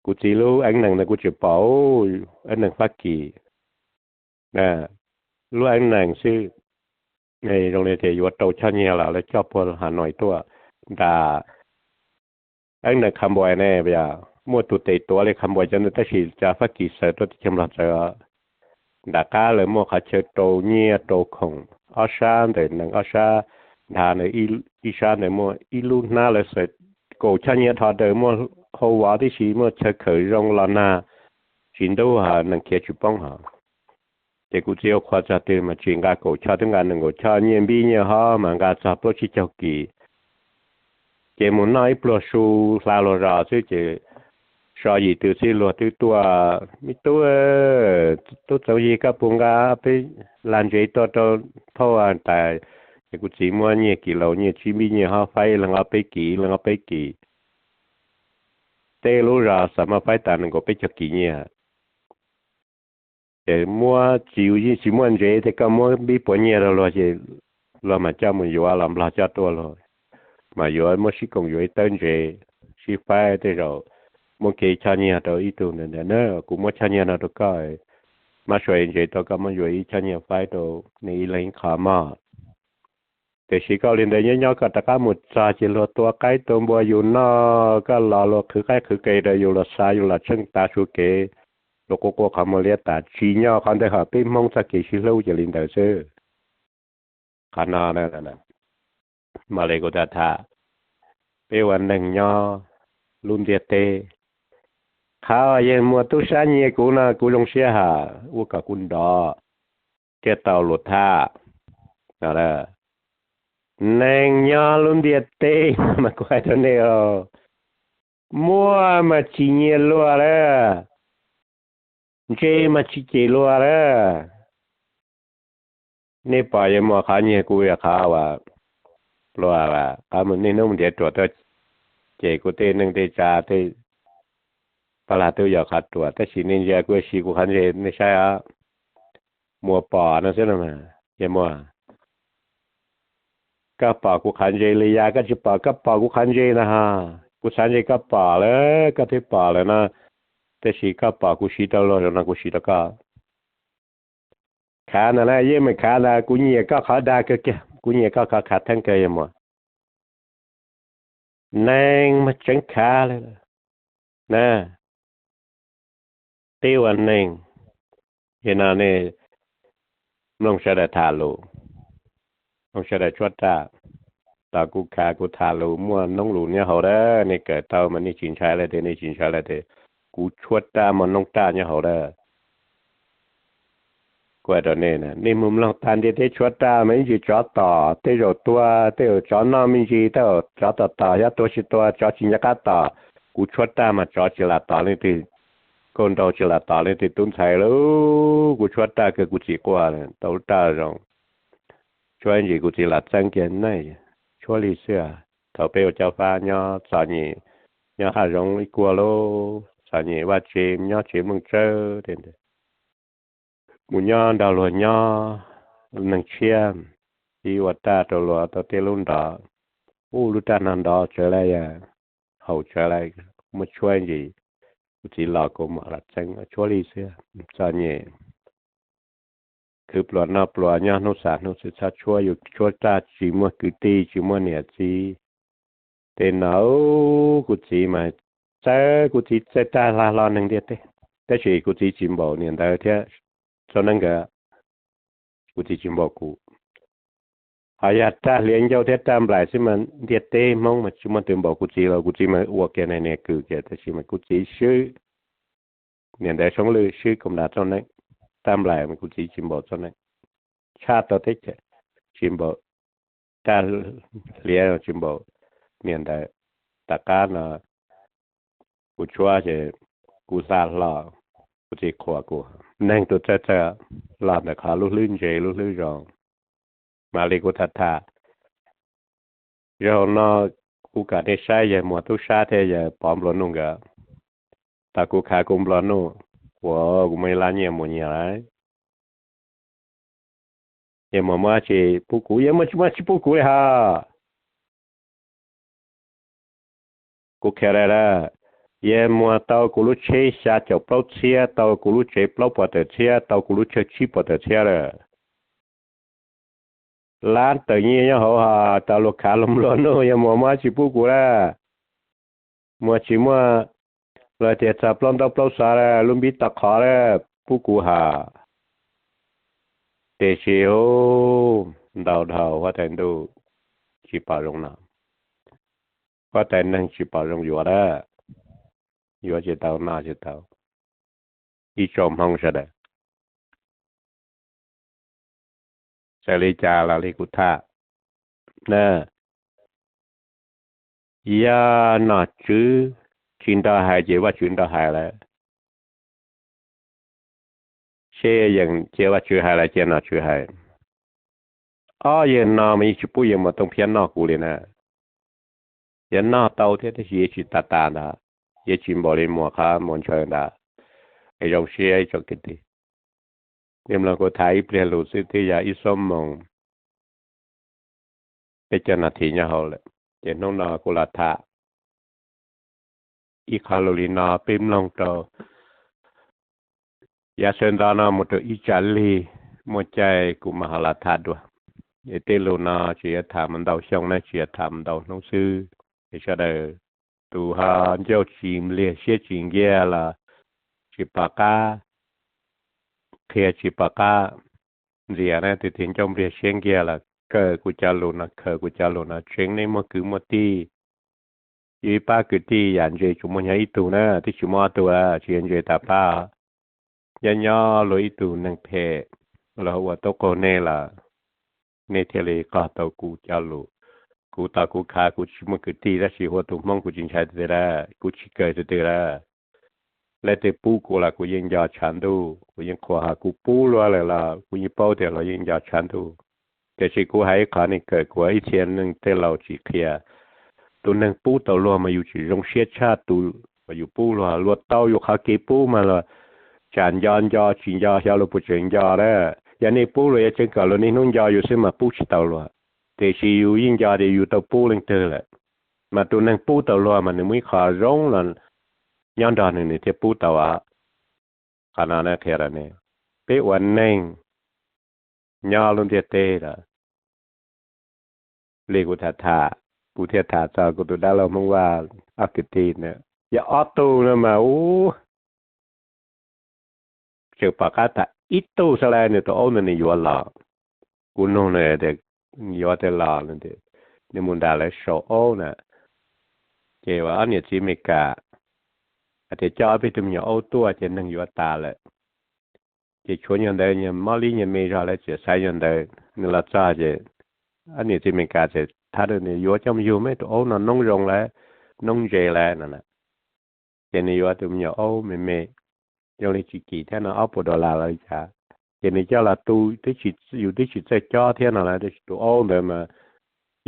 kuv txiv lub eeb nees ntawd kuv tsis pom, eeb nees Fab Kis, lub eeb nees xwb, zoo li tias yuav rau choj nyiaj los lawv coj puag Has Nois tuaj nram eeb nees Khas Npuas ne, muaj tus tes tuav li Khas Npuas cov ntawd tab sis cov Fab Kis xaws tuaj teb chaws Nplog txawv. Nram qab lawv muaj qhov chaw rau nyiaj rau khoom, ob sab ntawm nees ob sab, nrad ntawd ib sab ntawd muaj ib lub hnab lawv xaws kaum choj nyiaj dhau ntawd, muaj hau vov tib si, muaj chaw khawm zoo los nag, tsis ntub hos nees khiav tsis poob hos. Ces kuv txiv ua qhua txog twg mas tsis nqa kaum choj, twb nqa nees nkaum choj, nyiaj npib nyiaj hob mas nqa txog plaub tsib caug kis. Ces mus noj ib pluag su hla luag zos xwb ces so yim twg xwb luag twb tuaj, me tub, tub txoov yig koj puas nqa peb lag ntses tuaj rau phauj tais. Ces kuv txiv muab nyiaj kis laus nyiaj tsib npib nyiaj hob faib leej ob peb kis leej ob peb kis. Tej lub zos xav mas faib tas nees nkaum peb caug kis nyiaj. Ces muab tsis, tsis muaj ntses ces koj muab npib puav nyiaj rau luag ces luag mas coj mus yuav los Nplog coj tuaj luag, mas yuav muab sib koom yuav ib tawb ntses, sib faib tej zaum muab kev choj nyiaj rau ib tug ntawd na, kuv muab choj nyiaj no rau koj, mab sua ntses rau koj muab yuav ib choj nyiaj faib rau nej ib leeg ib qho mog. Tiam sis koj ua li ntawd nyob nyob koj rov qab mus txog ces luag tua qaib tua npua yus noj, koj los luag qhwv qaib qhwv qe rau yus, luag xa yus los tsheej tav su kev, luag quaj quaj qhov muag liab tas, tsim nyog qhov ntawd hom peb Hmoob txoj kev sib hlub ces li ntawd xwb. Qhov no mas li kuv tham tham, peb ua neeg nyob lub ntiaj teb, qhov uas yawg Muas tub sab nyiag kuv no kuv zoo siab hais ua kom kuv nrov thiaj tau luag tham. Neeg nyob lub ntiaj teb no mas kuv hais rau nej, muaj mas tsis nyiag luag lawm, ntse mas tsis cem luag lawm. Nej pom yawg Muas qhov nyiag kuv yog qhov uas luag qhov mus niaj hnub ntiav ruam tuaj cem kuv tej neej tej tsav tej pab lag tub yog qhov ruam, tab sis nej ntsia kuv siv kuv qhov ntse nej saib os. Muas pom no xwb no mas, yawg Muas, koj pom kuv qhov ntse li yas koj tsis pom, koj pom kuv qhov ntse na ha. Kuv xav ntse koj pom lawm koj twb pom lawm no, tab sis koj pom kuv siv rau luag zoo no kuv siv rau koj. Khav ntag na, yeej meem khav ntag, kuv nyiam koj qhov dag kawg kiag, kuv nyiam koj qhov khav theeb kawg yawg Muas. Neeg mas tseev khav li na. Peb ua neeg, yog no nej mloog sawv daws tham lus, mloog sawv daws tshuab raj. Tos kuv khav kuv tham lus muaj noob lus nyob hauv dab, nej kawm tau mas nej tsis ntshai lawm tiag, nej tsis ntshai lawm tiag, kuv tshuab raj muaj noob raj nyob hauv dab. Kuv hais rau nej, nej mus mloog tag ntiaj teb tshuab raj mas ib ntsis tsov tom, tej zaum tua, tej zaum tsov noj me ntsis, tej zaum tsov tom tom, yog tua tsis tua, tsov tsis nco qab tom. Kuv tshuab raj mas tsov tsis lam tom leej twg, kauj nraug tsis lam tom leej twg tub ntxhais lauj. Kuv tshuab raj kawg kuv txiv quaj tau lub raj zoo. Tshuab ntsis kuv txiv lam txeeb kiag ne, tshuab li xwb. Thaum peb ua cob fab nyob txom nyem, nyob hav zoov ib kuag lauj, txom nyem vaj tse, nyob tsev mloog tsawb tiag ntag. Mus nyob nrog luag nyob, neeg tshiab, ib ua raj rau luag tau tej lub nrov, ub lub raj no nrov tsawv lawm, haum tsawv lawm, muab tshuab ntsis. Kuv txiv los kuv mam lam txeeb, tshuab li xwb, txom nyem. Khwv pluas noj pluas nyob hnub xav hnub xwb txhob tshuab, yus tshuab raj tsis muaj kwv tij tsis muaj niam txiv. Tej no kuv txiv mas txawj, kuv txiv txawj raj hla hlo neeg ntiaj teb, tab sis kuv txiv tsis npaum niam ntawd thiab txhob neeb nkawd, kuv txiv tsis npaum kuv. Ho yog raj hliav ncauj thiab raj nplaim xwb mas ntiaj teb Hmoob mas tsis muaj twg npaum kuv txiv los, kuv txiv mas ua kiag niag kws kiag, tab sis mas kuv txiv swb niam ntawd Soob Lwj, swb Koos Das txoj neeb. Tab nplaim kuv txiv tsis npaum txog neej, tshaj tau teb chaws, tsis npaum, raj hliav tsis npaum. Niam ntawd, tom qab no kuv tshuab ces kuv hla hlo, kuv txiv qhuas kuv. Neeg tus txawj txawj los ntawm qhov lub hlwb ntse lub hlwb zoo. Mam li kuv tham tham, zaum no kuv kam nej saib yawg Muas Tub Sab thiab yawg Pov Nplua Nuj nkawd. Tau kuv khav kuv nplua nuj, ua kuv muaj ib lab nyiaj mus nyiag lawm. Yawg Muas muab tsis pub kuv, yawg Muas tsis muab tsis pub kuv li hos. Kuv qhia lawm, yawg Muas tau kuv lub tsheb xya caum plaub txhiab, tau kuv lub tsev plaub puas tawm txhiab, tau kuv lub chaw tsib puas tawm txhiab lawm. Lab tawm nyiaj nyob hauv hos tau luag khav luag nplua nuj, yawg Muas muab tsis pub kuv lawm. Muas tsis muaj, los tias txog plaub ntaub plaub xov lawm, lub npib tau qhov lawm pub kuv hos. Tiam sis hu, ntau dhau huab tais ntuj tsis pom zoo no, huab tais neeg tsis pom zoo yuav lawm, yuav tsis tau noj tsis tau. Ib tsoom Hmoob sawv daws, txawm li cas los li kuv tham na, yog nom tswv tsis nrog hais ces Vajtswv nrog hais lawm. Seb yeej cia Vajtswv hais los cia nom tswv hais. Ob yawg no mas yeej tsis pub yawg Muas Tooj Phiab noj kuv li na. Yog noj tau thiab tab sis yeej tsis tas tas ntag, yeej tsis npaum li Muas Qhab Muas Ntshaw ntag. Es zoo siab ib tsoom kwv tij, nej mloog kuv tham ib pliag lus xwb twb yog ib xuab moos peb caug nas this nyob hauv lawm. Ces hnub no kuv los tham ib qho lus li no peb mloog rau yav sawv ntxov no mus rau ib tsam lig, muaj caij kuv mam ho los tham dua. Es tej lus no tsis yog tham mus ntau xyoo na, tsis yog tham mus ntau hnub xwb. Es sawv daws tus ho ncauj tsis npliag siab tsis nkiag los tsis pom qab qhia, tsis pom qab ntxias na, tus twg ncauj npliag siab nkiag los kawm kuv cov lus no, khaws kuv cov lus no tseev nej muaj kwv muaj tij. Yus ib pab kwv tij yam ntse tsuas muaj nyob ib tug na, twb tsis muaj ob tug, tsis yog ntse tas pab. Nyob nyob luag ib tug neeg phem los ua tau qaug nej lawm, nej thiaj li qog tau kuv cov lus. Kuv tos kuv khav kuv tsis muaj kwv tij tab sis hu ua tus Hmoob kuv tsis ntshai tiag tiag, kuv tsis kawg tiag tiag lawm. Leej twg pub kuv los kuv yeej nco tshav ntuj, kuv yeej qhuas, ho kuv pub luag lawm los kuv yeej paub tias luag yeej nco tshav ntuj. Tiam sis kuv hais ib qho nej kawm, kuv ib txhia neeg tej laus tsis qhia. Tus neeg pub tau luag mas yus tseem zoo siab tshaj tus uas yus pub luag. Luag tau yus qhov kev pub mas luag tsam nco nco tsis nco xyov luag puas tseem nco lawm. Yog nej pub luag yuav tseev kom luag niaj hnub nco yus xwb mas pub tsis tau luag. Tiam sis yus yeej nco tias yus tau pub leej twg lawm. Mas tus neeg pub tau luag mas nws muaj ib qho zoo los nyob nrog nws, nws thiaj pub tau os. Qhov no qhia rau nej, peb ua neeg nyob lub ntiaj teb lawm, li kuv tham tham, kuv thiaj tham txog kuv tus dab laug Hmoob Vaj ob kwv tij na. Yog ob tug no mas ub, tseem pom qab tham ib tug xwb lawm, nws tus aub ntawd nws yuav los. Kuv nug nws tias yuav tias los, nws mus nram lawv saum aub na. Ces ob niam txiv Amelikas hais tias coj ob peb tug me nyuam aub tuaj ces neeg yuav tas lawm. Ces tshuav nyuag ntawd, nyuag mob lib nyuag me zog, lawv txiav xaiv nyuag ntawd. Nws los txog ces ob niam txiv Amelikas txawm thab nws, yuav coj mus yug, meb tus aub no noob zoo lawm, noob ntse lawm no. Ces nws yuav tus me nyuam aub me me, zoo li tsis kim thiab no, ob puas dollar los li cas. Ces nws coj los tu, yus twb tsis txawj cob thiab no lawm, tab sis tus aub ntawd mas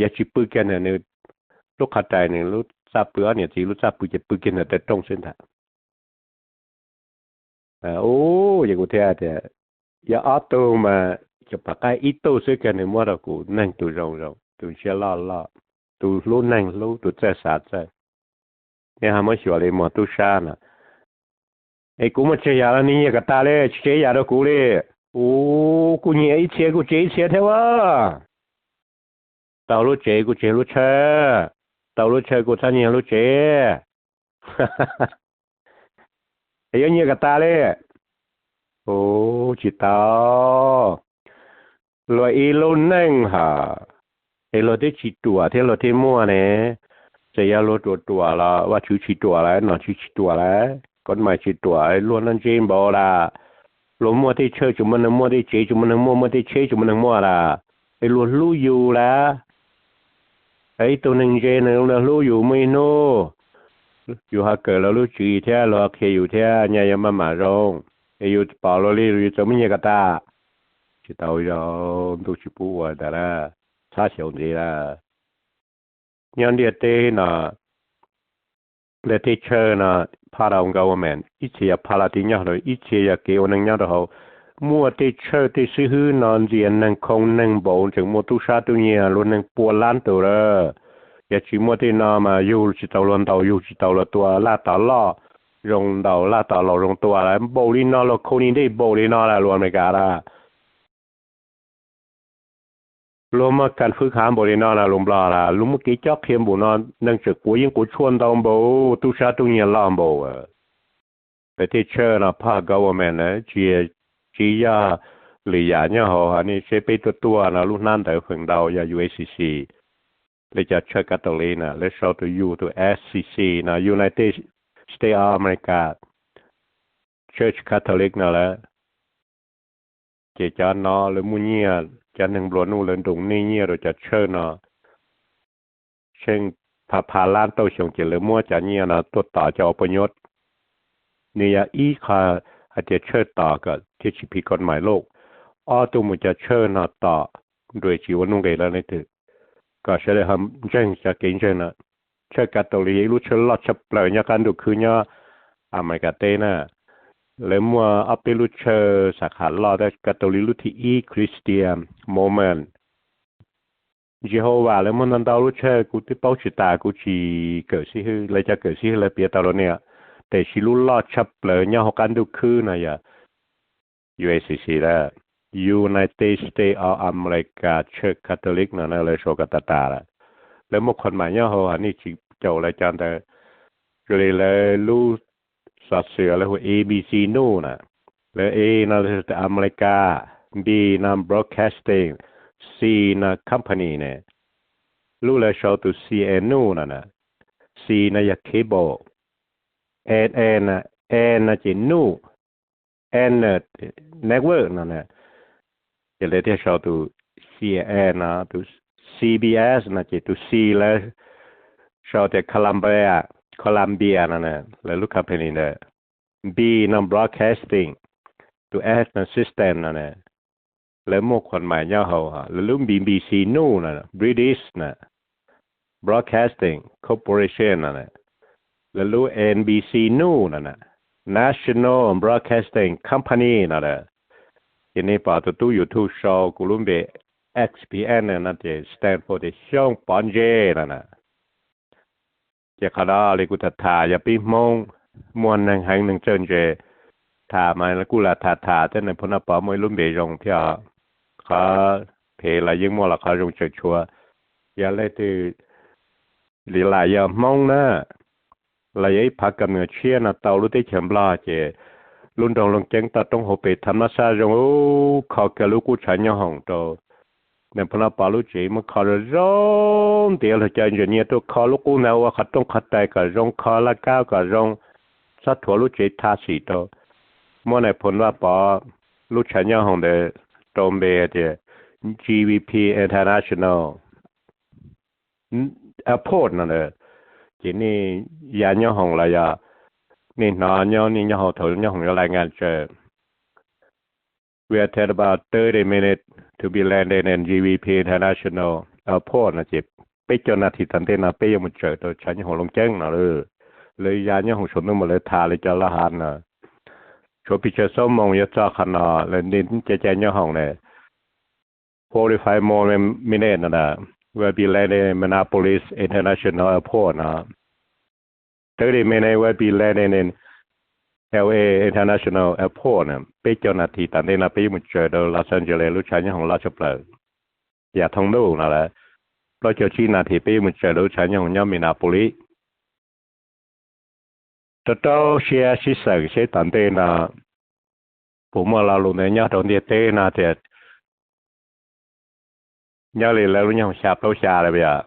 yog tsis pw kiag ntawm nws lub qhov rais, nws lub txaj pw, ob niam txiv lub txaj pw ces pw kiag ntawm taw rooj xwb ntag. Ub, ces kuv thiaj tias yog ob tug mas tseem pom qab ib tug xwb, kawg nws muab rau kuv, neeg tus zoo zoo, tus ntshiab loj loj, tus hlub neeg hlub, tus txawj xav txawj. Nej ho muab xyuas li Muas Tub Sab no, es kuv muaj tsawg yam los nws nyiag kom tas li, tsis tseg ib yam rau kuv li. Ub, kuj nyiag ib txhia kuj tseg ib txhia thiab as. Tau lub tsev kuj tseg lub chaw, tau lub chaw kuj txhob nyiag lub tsev. Es yuav nyiag kom tas li. Ub, tsis tau. Luag ib lub neej hos, es luag twb tsis ruam thiab luag thiaj muaj ne. Txawm yog luag ruam ruam los Vajtswv tsis ruam lawm, nom tswv tsis ruam lawm, koj mas tsis ruam, luag noj ntse npaum lawm, Luag muaj tej tshawj tsis muaj neeg muaj, tej tsev tsis muaj neeg muaj, muaj tej tsheb tsis muaj neeg muaj lawm. Es luag hlub yus lawm. Ib tug neeg ntse neeg hlub yus, muaj ib hnub yus ho kawm luag lub tswv yim thiab luag qhia yus thiab, nyaj yuav maj mam zoo. Es yus pom luag li yus txawm muab nyiag kom tas. Tsis tau, yog ntuj tsis pub ua ntawd na, txhob xyaum ntxiv lawm. Nyob ntiaj teb no, tej tshawj no, part of government, ib txhia yog part of ti nyob hauv, ib txhia yog kev ua neeg nyob rau hauv. Muaj tej tshawj tej xib hwb no ntxias neeg khoo neeg npaum, tseem muaj tub sab tub nyiag luag neeg pua lab tus lawm. Yog tsis muaj tej no mas yug tsis tau luag ntaus, yug tsis tau luag tua, laj tom loj zoo ntaus, laj tom laus zoo tua lawm. Npaum li no luag khoo ni ntej npaum li no lawm, luag Amelikas lawm. Luag muaj kas fwb khav npaum li no na, luag Nplog lawm, luag muaj kev cob qhia npaum no, neeg tseem quav yeeb quav tshuaj ntau npaum, tub sab tub nyiag loj npaum. Peb tej tshawj no part of government na, tsis, tsis yog lwm yam nyob hauv. Nej saib peb tuaj tuaj no lub hnab ntawd feem ntau yog U S C C, lawv cov tshawj Catholic na, lawv sau tus U, tus S C C no, United States of America Church Catholic no lawm. Ces cov no lawv muaj nyiaj, cov neeg nplua nuj lawv nroos nej nyiaj rau cov tshawj no, tsheej phav phav lab tauj xyoo ces lawv muab cov nyiaj no tuaj tom cov ua poj nyob. Nws yog ib qho hais tias tshawj tom kom thiaj tsis phiv koj maim lauj. Ob, tuaj mus cov tshawj no tom nrug tsis ua nuj nqis rau leej twg, kom sawv daws ho ntseeg cov kev ntseeg no. Tshawj Catholic yog ib lub tshawj loj tshaj plaws nyob qab ntuj khwb nyob Amelikas teb na. Lawv muaj ob peb lub tshawj xab khas loj, tab Catholic lub thib ib, Christian, Mormon, Jehovah, lawv muaj ntau ntau lub tshawj, kuv twb paub tsis tas, kuv tsis kawm xib hwb. Lawv cov kawm xib hwb lawv piav tau rau nej, tiam sis lub loj tshaj plaws nyob hauv qab ntuj khwb no yog U S C C lawm, United States of America Church Catholic no na, lawv sau kom tas tas lawm. Lawv muaj khuam mais nyob hauv, nej tsis caum lawv cov ntawd. Zoo li lawv lub xov xwm lawv hu A B C News na, lawv A no America, B no broadcasting, C no company ne. Lub lawv sau tus C N News no na, C no yog cable, N N, N no ces news, N network no na. Ces lawv thiaj sau tus C N N no, tus C B S no ces tus C lawv sau tias Columbia, Columbia no na, lawv lub company ntawd. B no broadcasting, tus S no system no na. Lawv muaj khuam mais nyob hauv, lawv lub B B C News no, British no, Broadcasting Corporation no, lawv lub N B C News no, National Broadcasting Company no. Ces nej pom tus tub YouTube sau kuv lub npe X P N no ces stand for tias Xyooj Pov Ntse no na. Ces qhov no li kuv tham tham yog peb Hmoob muaj neeg heev neeg txawj ntse tham mas kuj lam tham tham thiab, Nais Phoo Noj Pov muaj ib lub npe zoo thiab os. Qhov phem los yeej muaj los qhov zoo tseem tshuav. Yog leej twg li lam yog Hmoob na, los yog ib phav kam nws tshiab no tau lub teb chaws Nplog ces lub nroog Looj Ceeb toj roob hauv pes tham mab sab zoo, kho kiag lub qub tshav nyob hoom rau. Nais Phoo Noj Pov lub tsev muab kho zoo zoo ntiav, luag cov engineer tuaj kho lub qub ntawd ua qhov rooj qhov rais kom zoo, kho laj kab kom zoo, txhob thuav lub tsev tha sim rau. Muab Nais Phoo Noj Pov lub tshav nyob hoom ntawd rau npe tias G V P International Airport no. Ces nej ya nyob hoom los yog nej hnov nyob, nej nyob hauv thaum nyob hoom yuav lai nkas tsaws. We are take about thirty minutes to be landed in G V P International Airport no ces peb caug nas this tom ntej no peb yuav mus tsaws rau tshav nyob hoom Looj Ceeb no. Lawv ya nyob hoom saum ntuj mas lawv tham li cov laj hav no. Tshuav pes tsawg xuab moos yuav txog qhov no, lawv cai cai nyob hoom ne. Forty-five more minutes no, we'll be landing in Minneapolis International Airport no. Thirty minutes, we'll be landing in L A International Airport no. Peb caug nas this tom ntej no peb yuav mus tsaws rau Los Angeles lub tshav nyob hoom loj tshaj plaws. Yam thoob ntuj no lawm, plaub caug tsib nas this peb yuav mus tsaws rau lub tshav nyob hoom nyob Minneapolis. Rau rau siab sib xeem seb tom ntej no puas muaj lo lus ntawd nyob rau ntiaj teb no tias, nyob li lawv lub nyoog xya plaub xya lawm yom,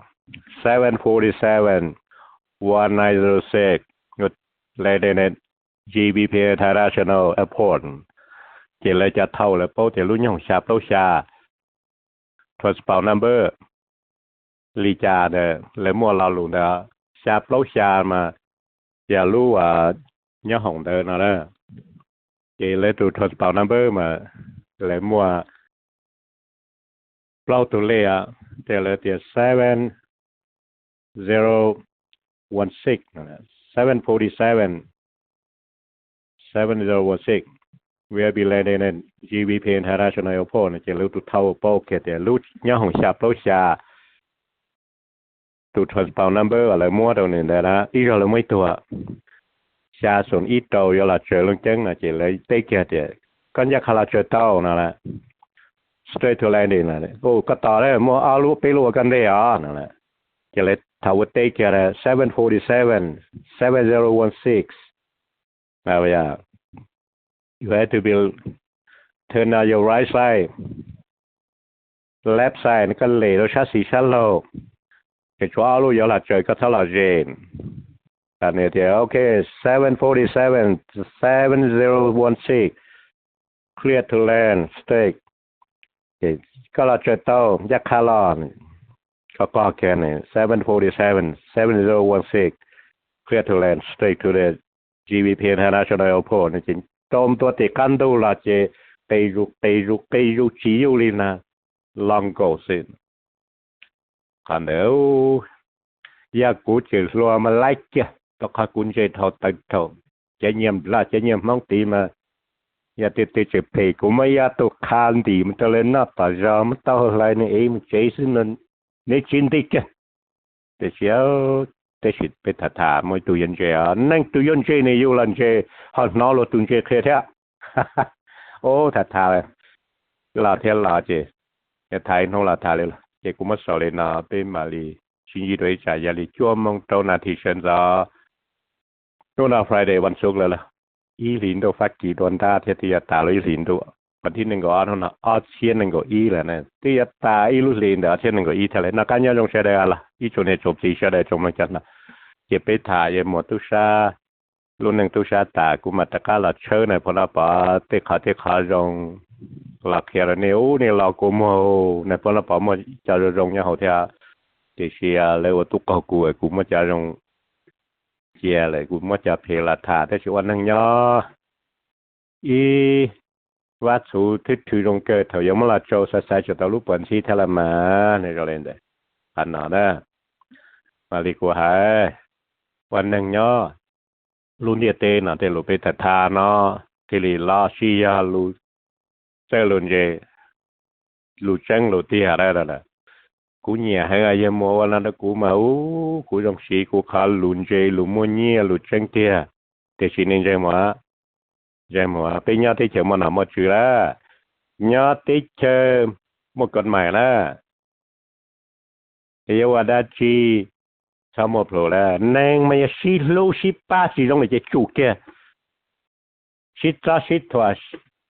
seven forty-seven, one nine zero six, landed at G V P International Airport. Ces lawv cov thau lawv paub tias lub nyob hoom xya plaub xya, transport number li cas ntawd lawv muaj lo lus ntawd, xya plaub xya mas yog lub nyob hoom ntawd no na. Ces lawv tus transport number mas lawv muaj plaub tug lej, ces lawv tias seven zero one six, seven forty seven, seven zero one six will be landed at G V P International Airport no. Ces lawv tus thau paub kiag tias lub nyob hoom xya plaub xya, tus transport number uas lawv muab rau nws ntawd na, ib zaug lawv muaj ib tug xya xoom ib rau yuav los tsaws Looj Ceeb no, ces lawv teb kiag tias koj ncaj qha los tsaws tau no lawm, straight to landing. Koj tos muaj ob lub peb lub ua koj ntej os no lawm. Ces lawv thaum ua teb kiag seven forty seven, seven zero one six, you have to be turn on your right side, left side, koj lem rau sab xis sab laug, ces tshuav ob lub yuav los tsaws, koj txhob los ze. Nws tias ok, seven forty seven, seven zero one six, clear to land straight. Koj los tsaws tau, ncaj qha los. Koj qog kiag seven forty seven, seven zero one six, clear to land straight to the G V P International Airport no, ces rau ntua tim qab ntug los ces qis zus qis zus qis zus tsis yuj li na, los nkaum xwb. Qhov ntawd yog kuv tseem hluas mas laib kiag, rau qhov kuv ntse dhau tawv dhau. Cov nyiag Nplog cov nyiag Hmoob tid mas yog tias tseem phem kuv muab ib tug qha ntim mus rau lawv noj tom zos, muab tau hlais nws ev mus tsev xwb no, nws tsis nti kiag. Tiam sis, tiam sis peb tham tham muaj ib tug yuav ntse os, neeg tus yuav ntse nws yug los ntse, ho hnov luag tus ntse qhia thiab. Ub, tham tham los thiab los ces tham ib hnub los tham li los, ces kuv muab xaus li no, peb mam li sib ntsib dua ib tsam yog li cuaj moos rau nas this sawv ntxov. Hnub no Friday, vas xuv lawm los, ib hlis ntuj Fab Kis dua ntab thiab twb yuav tas lub ib hlis ntuj. Vas thib nees nkaum ob hnub no ob txhiab nees nkaum ib lawm na, twb yuav tas ib lub hlis ntawm ob txhiab nees nkaum ib thiab lawm. Noj qab nyob zoo sawv daws los ib tsoom niam tsoom txiv sawv daws tsoom mloog cov no. Ces peb tham Yawg Muas tub sab lub neej tub sab tas, kuv mam rov qab los tshawb Nais Phoo Noj Pov tej qhov tej qhov zoo los qhia rau nej. Ub, nej los kua muag, Nais Phoo Noj Pov muaj cov zoo zoo nyob hauv thiab, tiam sis lawv ua tub qaug kuv, kuv muab cov zoo cia lawm, kuv muab cov phem los tham. Tab sis ua neeg nyob ib vab txhuv thwb thw zoo kawg, thaum yuav muab los tsau xaiv xaiv tsuas tau lub puas ntxhib thiab los mas nej zoo li ntawd. Qhov no na, mas li kuv hais, ua neeg nyob lub ntiaj teb no tej lus peb tham tham no thiaj li los sib yog lus txawj lus ntse, lus tseeb lus tiag. Kuv nyiam heev Yawg Muas ua no rau kuv mas, ub, kuv zoo siv kuv qhov lus ntse lus muaj nyiaj lus tseeb tiag. Tiam sis nej ntseeg Muas, ntseeg Muas, peb nyob teb chaws muaj nom muaj tswv lawm, nyob teb chaws muaj kod mais lawm, es yuav ua dab tsi txhob muaj plhus lawm. Neeg mas yog sib hlub sib pab tsis zoo li ces tsum kiag, sib txob sib thuam,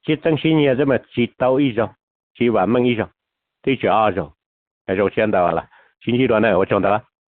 sib txeeb sib nyiag xwb mas tsis tau ib zaug, tsis vam meej ib zaug, twb tseem ob zaug. Zoo siab ntau los, sib ntsib dua na, ua tsaug ntau.